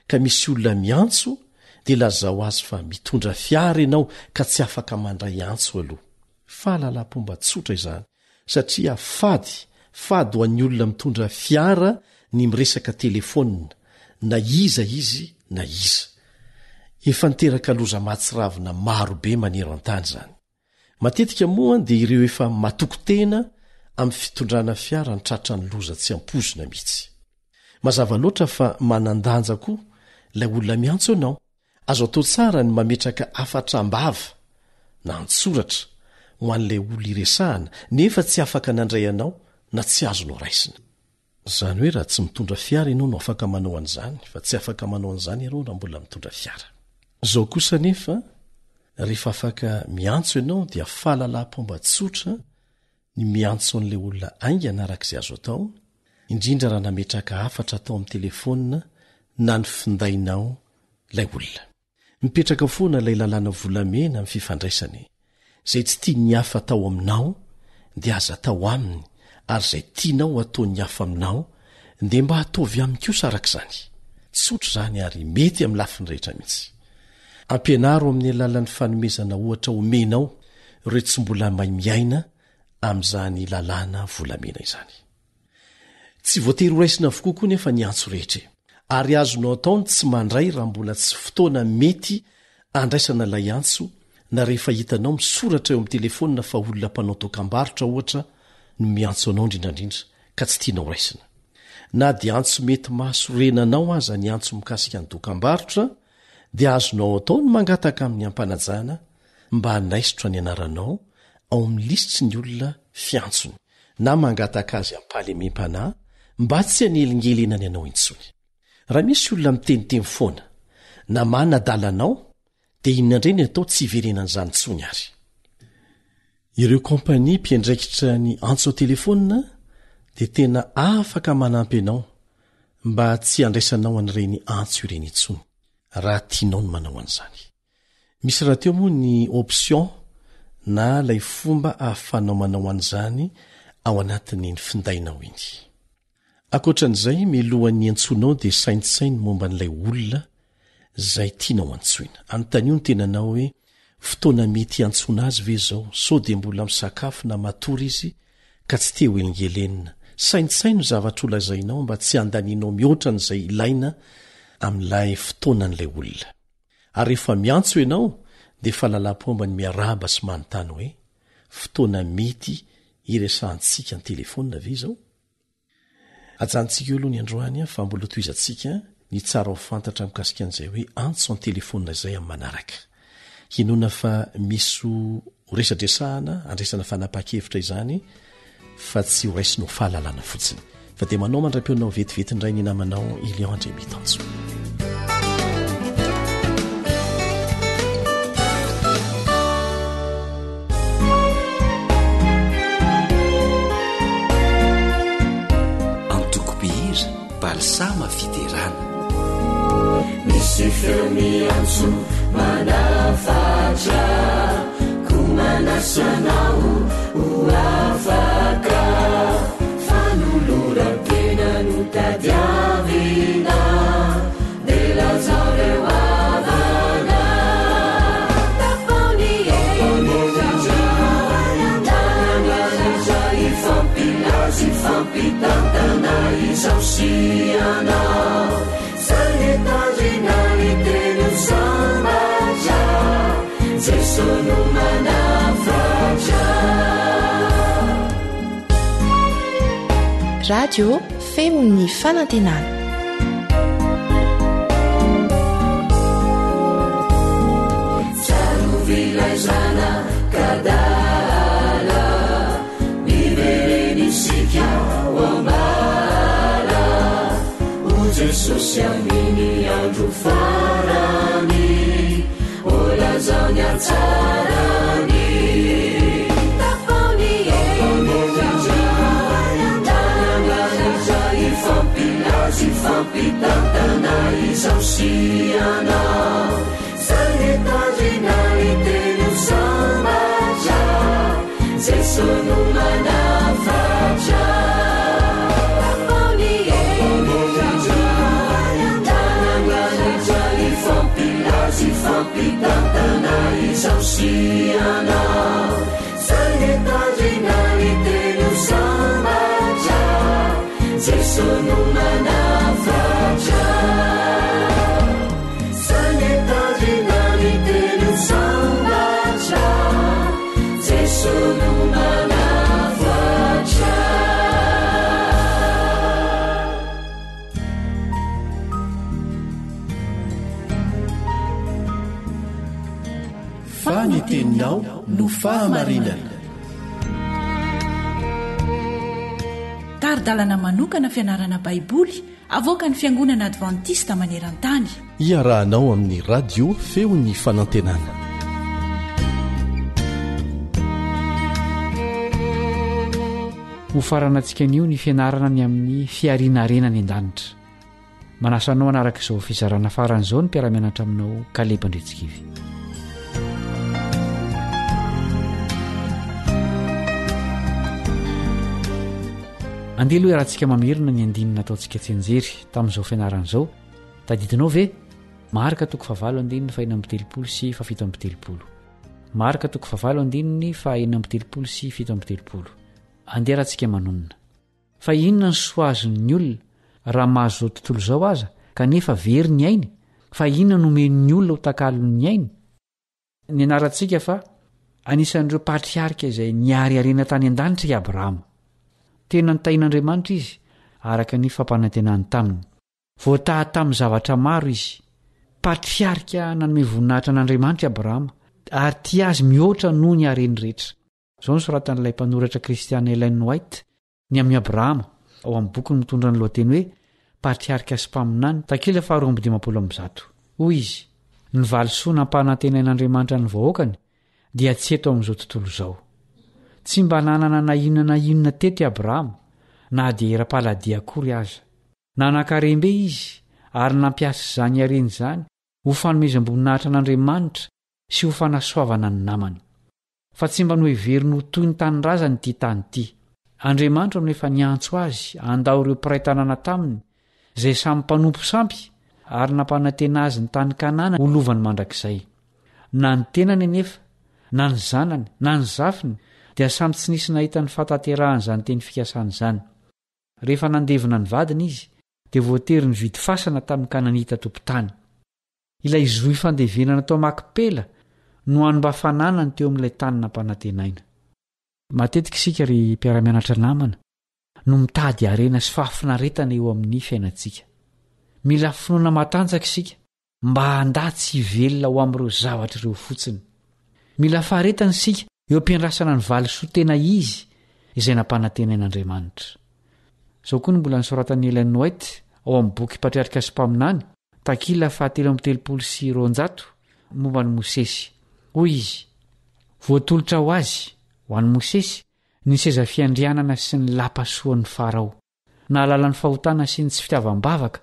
ka misy olona miantso dia lazao azy fa mitondra fiara ianao ka tsy afaka mandray antso aloha. Fahalalam-pomba tsotra izany satria fady, fady ho an'ny olona mitondra fiara ny miresaka telefaonina, na iza izy na iza. Efa niteraka loza mahatsiravina maro be maneran-tany izany. Matetika moa dia ireo efa matoky tena amin'ny fitondrana fiara no tratran'ny loza tsy ampoizina mihitsy. Mazava loatra fa manan-danja koa ilay olona miantso anao. Azo atao tsara ny mametraka hafatra am-bava na an-tsoratra ho an'ilay olona iresahana nefa tsy afaka nandray anao na tsy azonao raisina. Izany hoe raha tsy mitondra fiara ianao no afaka manao an'izany fa tsy afaka manao an'izany ianao raha mbola mitondra fiara. Izao kosa anefa, rehefa afaka miantso ianao dia fahalalam-pomba tsotra ny miantso an'ilay olona haingana araka izay azo atao, indrindra raha nametraka hafatra tao amin'ny telefaonina na ny findainao ilay olona. Mipetraka foana ilay lalàna volamena amin'ny fifandraisana e! Izay tsy tian'ny hafa atao aminao dia aza atao aminy ary izay tianao hataon'ny hafa aminao dia mba ataovy aminy kosa araka izany. Tsotra izany ary mety amin'ny lafiny rehetra mihitsy. Ampianaro amin'ny alalan'ny fanomezana ohatra omenao ireo tsy mbola mahay miaina amin'izany lalàna volamena izany. Tsy voatery horaisina avokoa koa nefa ny antso rehetra e. Ary azonao atao ny tsy mandray raha mbola tsy fotoana mety andraisana ilay antso na rehefa hitanao misoratra eo amin'ny telefaonina fa olona mpanao dokambarotra ohatra no miantso anao indrindrandrindra ka tsy tianao raisina. Na dia antso mety mahasorena anao aza ny antso mikasika ny dokambarotra dia azonao atao ny mangataka amin'ny ampanajana mba hanaisotra ny anaranao ao amin'ny lisitry ny olona fiantsony na mangataka azy am-pahalemem-panahy mba tsy hanelingelenany anao intsony. Raha misy olona miteniteny foana na manadala anao dia inona indray ny atao tsy hiverenan'izany intsony ary? Ireo kompania mpiandraikitra ny antso an-telefaonina dia tena afaka manampy anao mba tsy handraisanao an'ireny antso ireny intsony raha tianao ny manao an'izany. Misy rahateo moa ny option na ilay fomba ahafahanao manao an'izany ao anatin'iny findainao iny. Ankoatran'izay, mialohan'ny hiantsoanao dia saintsaino momba an'ilay olona izay tianao antsoina. Anontanio ny tenanao hoe fotoana mety hiantsoana azy ve izao, sao dia mbola misakafo na matory izy ka tsy te hoelingelenina. Saintsaino ny zavatra holazainao mba tsy handanianao mihoatra an'izay ilaina amin'ilay fotoanan'ilay olona. Ary rehefa miantso ianao dia fahalalam-pomba ny miarahaba sy manontany hoe, Fotoana mety hiresahantsika an-telefaonina ve izao? Ajanontsika eo aloha ny androany fa mbola hotohizantsika ny tsara ho fantatra mikasika an'izay hoe antso an-telefaonina izay amin'ny manaraka. Hinoana fa misy ho resadresahana andraisana fanapahan-kevitra izany fa tsy ho raisina ho fahalalana fotsiny. Fa dia manao mandra-peonao vetivety indray ny namanao Elion Andriamitanjo. Antoko mpihira Balsama Fiderana. Misy feo miantso manafatra koa manasa anao ho afaka fanoloran-tena no tadiavina dia lazao reo havana tapao ny hevitra hifampilaza hifampitantana izaho sy ianao Saingy tandrina hiteny ho sambatra Jeso no manafatra. Radio Feon'ny Fanantenana. Tsarovy ilay zanak'adala, miverena isika ho am-bala. Ho Jesosy amin'ny andro farany, ho lazao ny hatsarany. Tapao ny Hifampilaza, hifampitantana izaho sy ianao. Saingy tandrina hiteny ho sambatra, Jeso no manafatra. Tapao ny hevitra, Hifampilaza, hifampitantana izaho sy ianao. Saingy tandrina hiteny ho sambatra, Jeso no manafatra. Saingy tandrina hiteny ho sambatra, Jeso no manafatra. Fa ny teninao no fahamarinana. Tari-dalana manokana fianarana Baiboly avoakan'ny Fiangonana Advantista maneran-tany. Iarahanao amin'ny Radio Feon'ny Fanantenana. Hofaranantsika anio ny fianarana ny amin'ny fihariana harena any an-danitra. Manasa anao hanaraka izao fizarana farany izao ny mpiara-mianatra aminao Kaleba Andriantsikivy. Andeha aloha iarahantsika mamerina ny andininy nataontsika tsianjery tamin'izao fianarana izao. Tadidinao ve? Marka toko fahavalo andininy fahenina amby telopolo sy fahafito amby telopolo. Marka toko fahavalo andininy fahenina amby telopolo sy fito amby telopolo. Andeha rahantsika manonona. Fa inona ny soa azon'ny olona raha mahazo izao tontolo izao aza kanefa very ny ainy? Fa inona no omen'ny olona ho takalon'ny ainy? Nianarantsika fa anisan'ireo patriarika izay niariariana tany an-danitra i Abrahama. Tena nitahian'Andriamanitra izy, araka ny fampanantenany taminy. Voataha tamin'ny zavatra maro izy. Patriarika nanome voninahitra an'Andriamanitra i Abrahama, ary tia azy mihoatra noho ny hareny rehetra. Izao no soratan'ilay mpanoratra kristiana Ellen White ny amin'i Abrahama, ao amin'ny bokiny mitondra ny lohateny hoe Patriarika sy Mpaminany, takila faharoa 152. Hoy izy, Ny valisoa nampanantenain'Andriamanitra ny vahoakany dia tsy eto amin'izao tontolo izao. Tsy mba nanana na inona na inona teto i Abrahama, na dia eram-paladia akory aza. Nanan-karem-be izy ary nampiasa izany hareny izany ho fanomezam-boninahitra an'Andriamanitra sy ho fanasoavana ny namany. Fa tsy mba noheveriny ho toy ny tanindrazany ity tany ity. Andriamanitra no efa niantso azy handao ireo mpiray tanàna taminy, izay samy mpanompo sampy, ary nampanantena azy ny tany Kanana ho lovany mandrakizay. Na ny tenany anefa, na ny zanany, na ny zafiny, dia samy tsy nisy nahita ny fahatanterahan'izany teny fikasana izany. Rehefa nandevina ny vadiny izy, dia voatery nividy fasana tamin'ny Kananita tompon-tany. Ilay zohy fandevenana tao Makpela no hany mba fananany teo amin'ilay tany nampanantenaina. Matetika isika ry mpiara-mianatra namana no mitady harena sy fahafinaretana eo amin'ny fiainantsika. Mila finoana matanjaka isika mba handà tsy hivelona ho amin'ireo zavatra ireo fotsiny. Mila faharetana isika eo am-piandrasana ny valisoa tena izy izay nampanantenain'Andriamanitra. Izao koa no mbola nosoratan'i Ellen White ao amin'ny boky Patriarika sy Mpaminany, takila faha233, momba an'i Mosesy. Hoy izy, Voatolotra ho azy, ho an'i Mosesy, ny seza fiandrianana sy ny lapa soan'i Farao. Nahalala ny fahotana sy ny tsy fitiavam-bavaka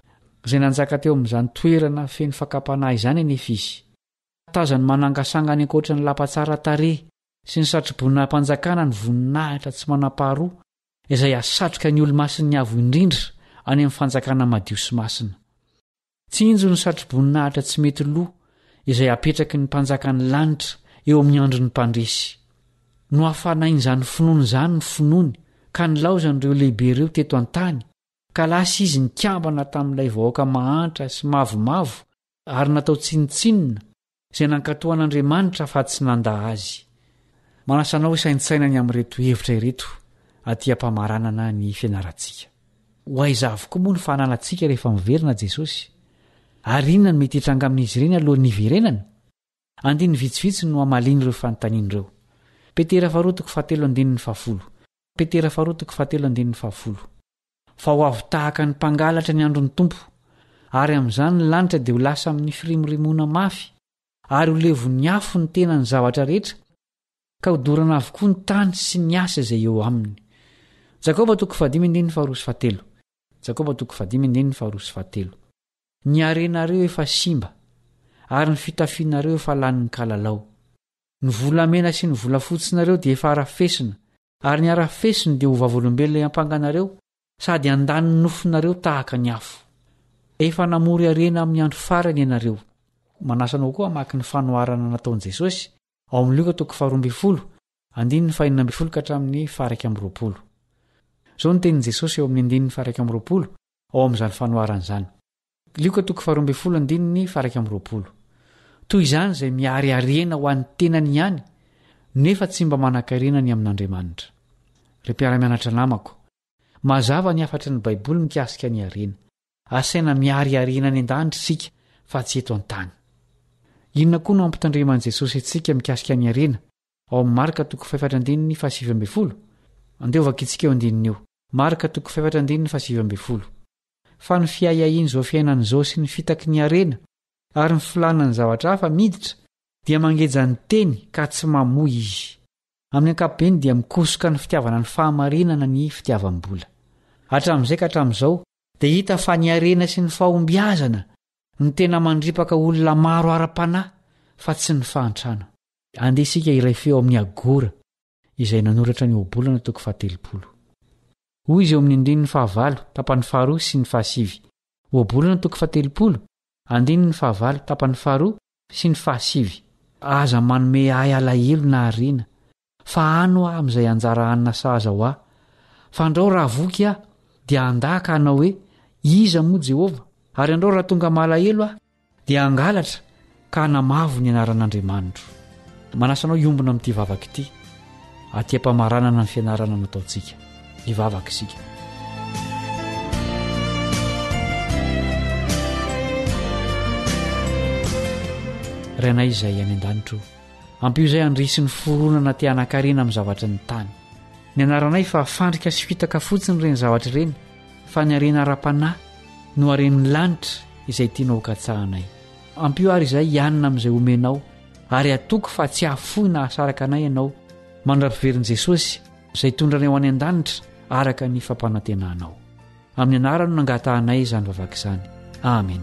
izay nanjaka teo amin'izany toerana feno fakam-panahy izany anefa izy. Tazany manangasanga any ankoatry ny lapa tsara tarehy sy ny satroboninahim-panjakana ny voninahitra tsy manam-paharoa izay hasatroka ny Olomasin'ny Avo Indrindra any amin'ny fanjakana madio sy masina. Tsinjo ny satroboninahitra tsy mety lo izay apetraky ny Mpanjakan'ny lanitra eo amin'ny andron'ny mpandresy. Nohafanain'izany finoana izany ny finoany ka nilaozany ireo lehibe ireo teto an-tany, ka lasa izy nikambana tamin'ilay vahoaka mahantra sy mavomavo ary natao tsinontsinona, izay nankatò an'Andriamanitra fa tsy nandà azy. Manasa anao hisaintsaina ny amin'ireto hevitra ireto aty am-pamaranana ny fianarantsika. Ho aiza avokoa moa ny fananantsika rehefa miverina Jesosy? Ary inona no mety hitranga amin'izy ireny alohan'ny hiverenany? Andininy vitsivitsy no hamaliana ireo fanontaniana ireo. Petera faharoa toko fahatelo andininy fahafolo. Petera faharoa toko fahatelo andininy fahafolo. Fa ho avy tahaka ny mpangalatra ny andron'ny Tompo, ary amin'izany ny lanitra dia ho lasa amin'ny firimorimoana mafy, ary ho levon'ny afo ny tenan'ny zavatra rehetra, ka hodorana avokoa ny tany sy ny asa izay eo aminy. Jakoba toko fahadimy andininy faharoa sy fahatelo. Jakoba toko fahadimy andininy faharoa sy fahatelo. Ny harenareo efa simba, ary ny fitafianareo efa lanin'ny kalalao. Ny volamena sy ny volafotsinareo dia efa harafesina, ary ny harafesiny dia ho vavolombelona hiampanga anareo sady handany ny nofonareo tahaka ny afo. Efa namory harena amin'ny andro farany ianareo. Manasa anao koa hamaky ny fanoharana nataon'i Jesosy ao amin'ny Lioka toko faharoa ambinifolo, andininy fahenina ambinifolo ka hatramin'ny faha-iraika amby roapolo. Izao no tenin'i Jesosy eo amin'ny andininy faha-iraika amby roapolo ao amin'izany fanoharana izany. Lioka toko faharoa ambinifolo andininy faha-21. Toy izany izay mihary harena ho an'ny tenany ihany, nefa tsy mba manan-karena ny amin'Andriamanitra. Ry mpiara-mianatra namako, mazava ny hafatry ny Baiboly mikasika ny harena. Asaina mihary harena any an-danitra isika fa tsy eto an-tany. Inona koa no ampitandreman'i Jesosy antsika mikasika ny harena, ao amin'ny Marka toko fahefatra andininy fahasivy ambinifolo? Andeha hovakintsika io andininy io. Marka toko fahefatra andininy fahasivy ambinifolo. Fa ny fiahiahian'izao fiainana izao sy ny fitaky ny harena ary ny filàna ny zavatra hafa miditra dia mangeja ny teny ka tsy mamoa izy. Amin'ny ankapobeny dia mikosoka ny fitiavana ny fahamarinana ny fitiavam-bola. Hatramin'izay ka hatramin'izao dia hita fa ny harena sy ny fahombiazana no tena mandripaka olona maro ara-panahy fa tsy ny fahantrana. Andeha isika hiray feo amin'i Agora izay nanoratra ny Ohabolana toko fahatelopolo. Hoy izy eo amin'ny andininy fahavalo, tapany faharoa sy ny fahasivy. Ohabolana toko fahatelopolo, andininy fahavalo, tapany faharoa sy ny fahasivy. Aza manome ahy alahelo na harena, fa hano aho amin'izay anjara hanina sahaza ho ahy. Fandrao raha voky aho, dia handà ka hanao hoe, Iza moa Jehovah? Ary andrao raha tonga malahelo aho, Dia hangalatra ka hanamavo ny anaran'Andriamanitro. Manasa anao hiombona amin'ity vavaka ity, aty am-pamaranana ny fianarana nataontsika. Hivavaka isika. Rainay izay any an-danitro, ampio izay handresy ny fironana te hanan-karena amin'ny zavatry ny tany. Ny anaranay fa fandrika sy fitaka fotsiny ireny zavatra ireny, fa ny harena ara-panahy no haren'ny lanitra izay tianao hokatsahanay. Ampio àry izahay hianina amin'izay omenao, ary hatoky fa tsy hahafoy na hahasaraka anay Ianao, mandra-piverin'i Jesosy, izay hitondra anay ho any an-danitra araka ny fampanantenanao. Amin'ny anarany no nangatahanay izany vavaka izany. Amen.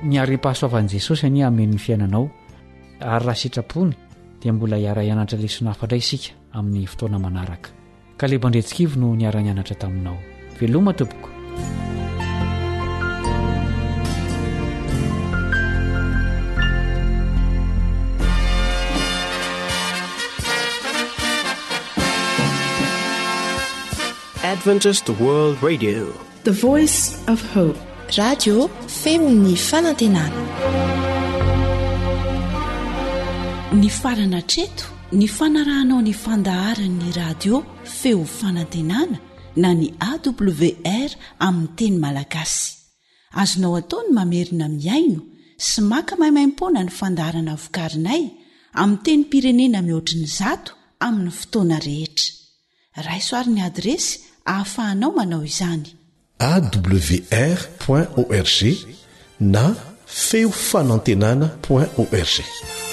Ny harem-pahasoavan'i Jesosy anie hameno ny fiainanao. Ary raha sitrapony dia mbola hiara-hianatra lesona hafa indray isika amin'ny fotoana manaraka. Kaleba Andriantsikivy no niara-nianatra taminao. Veloma tompoko. Adventist World Radio. The Voice of Hope. Radio feon'ny fanantenana. Nifarana hatreto ny fanarahanao ny fandaharan'ny radio feo fanantenana na ny AWR amin'ny teny malagasy. Azonao atao ny mamerina mihaino sy maka maimaimpoana ny fandaharana vokarinay amin'ny tenim-pirenena mihoatry ny zato amin'ny fotoana rehetra. Raiso ary ny adiresy ahafahanao manao izany. Awr point org na feo fanantenana point org.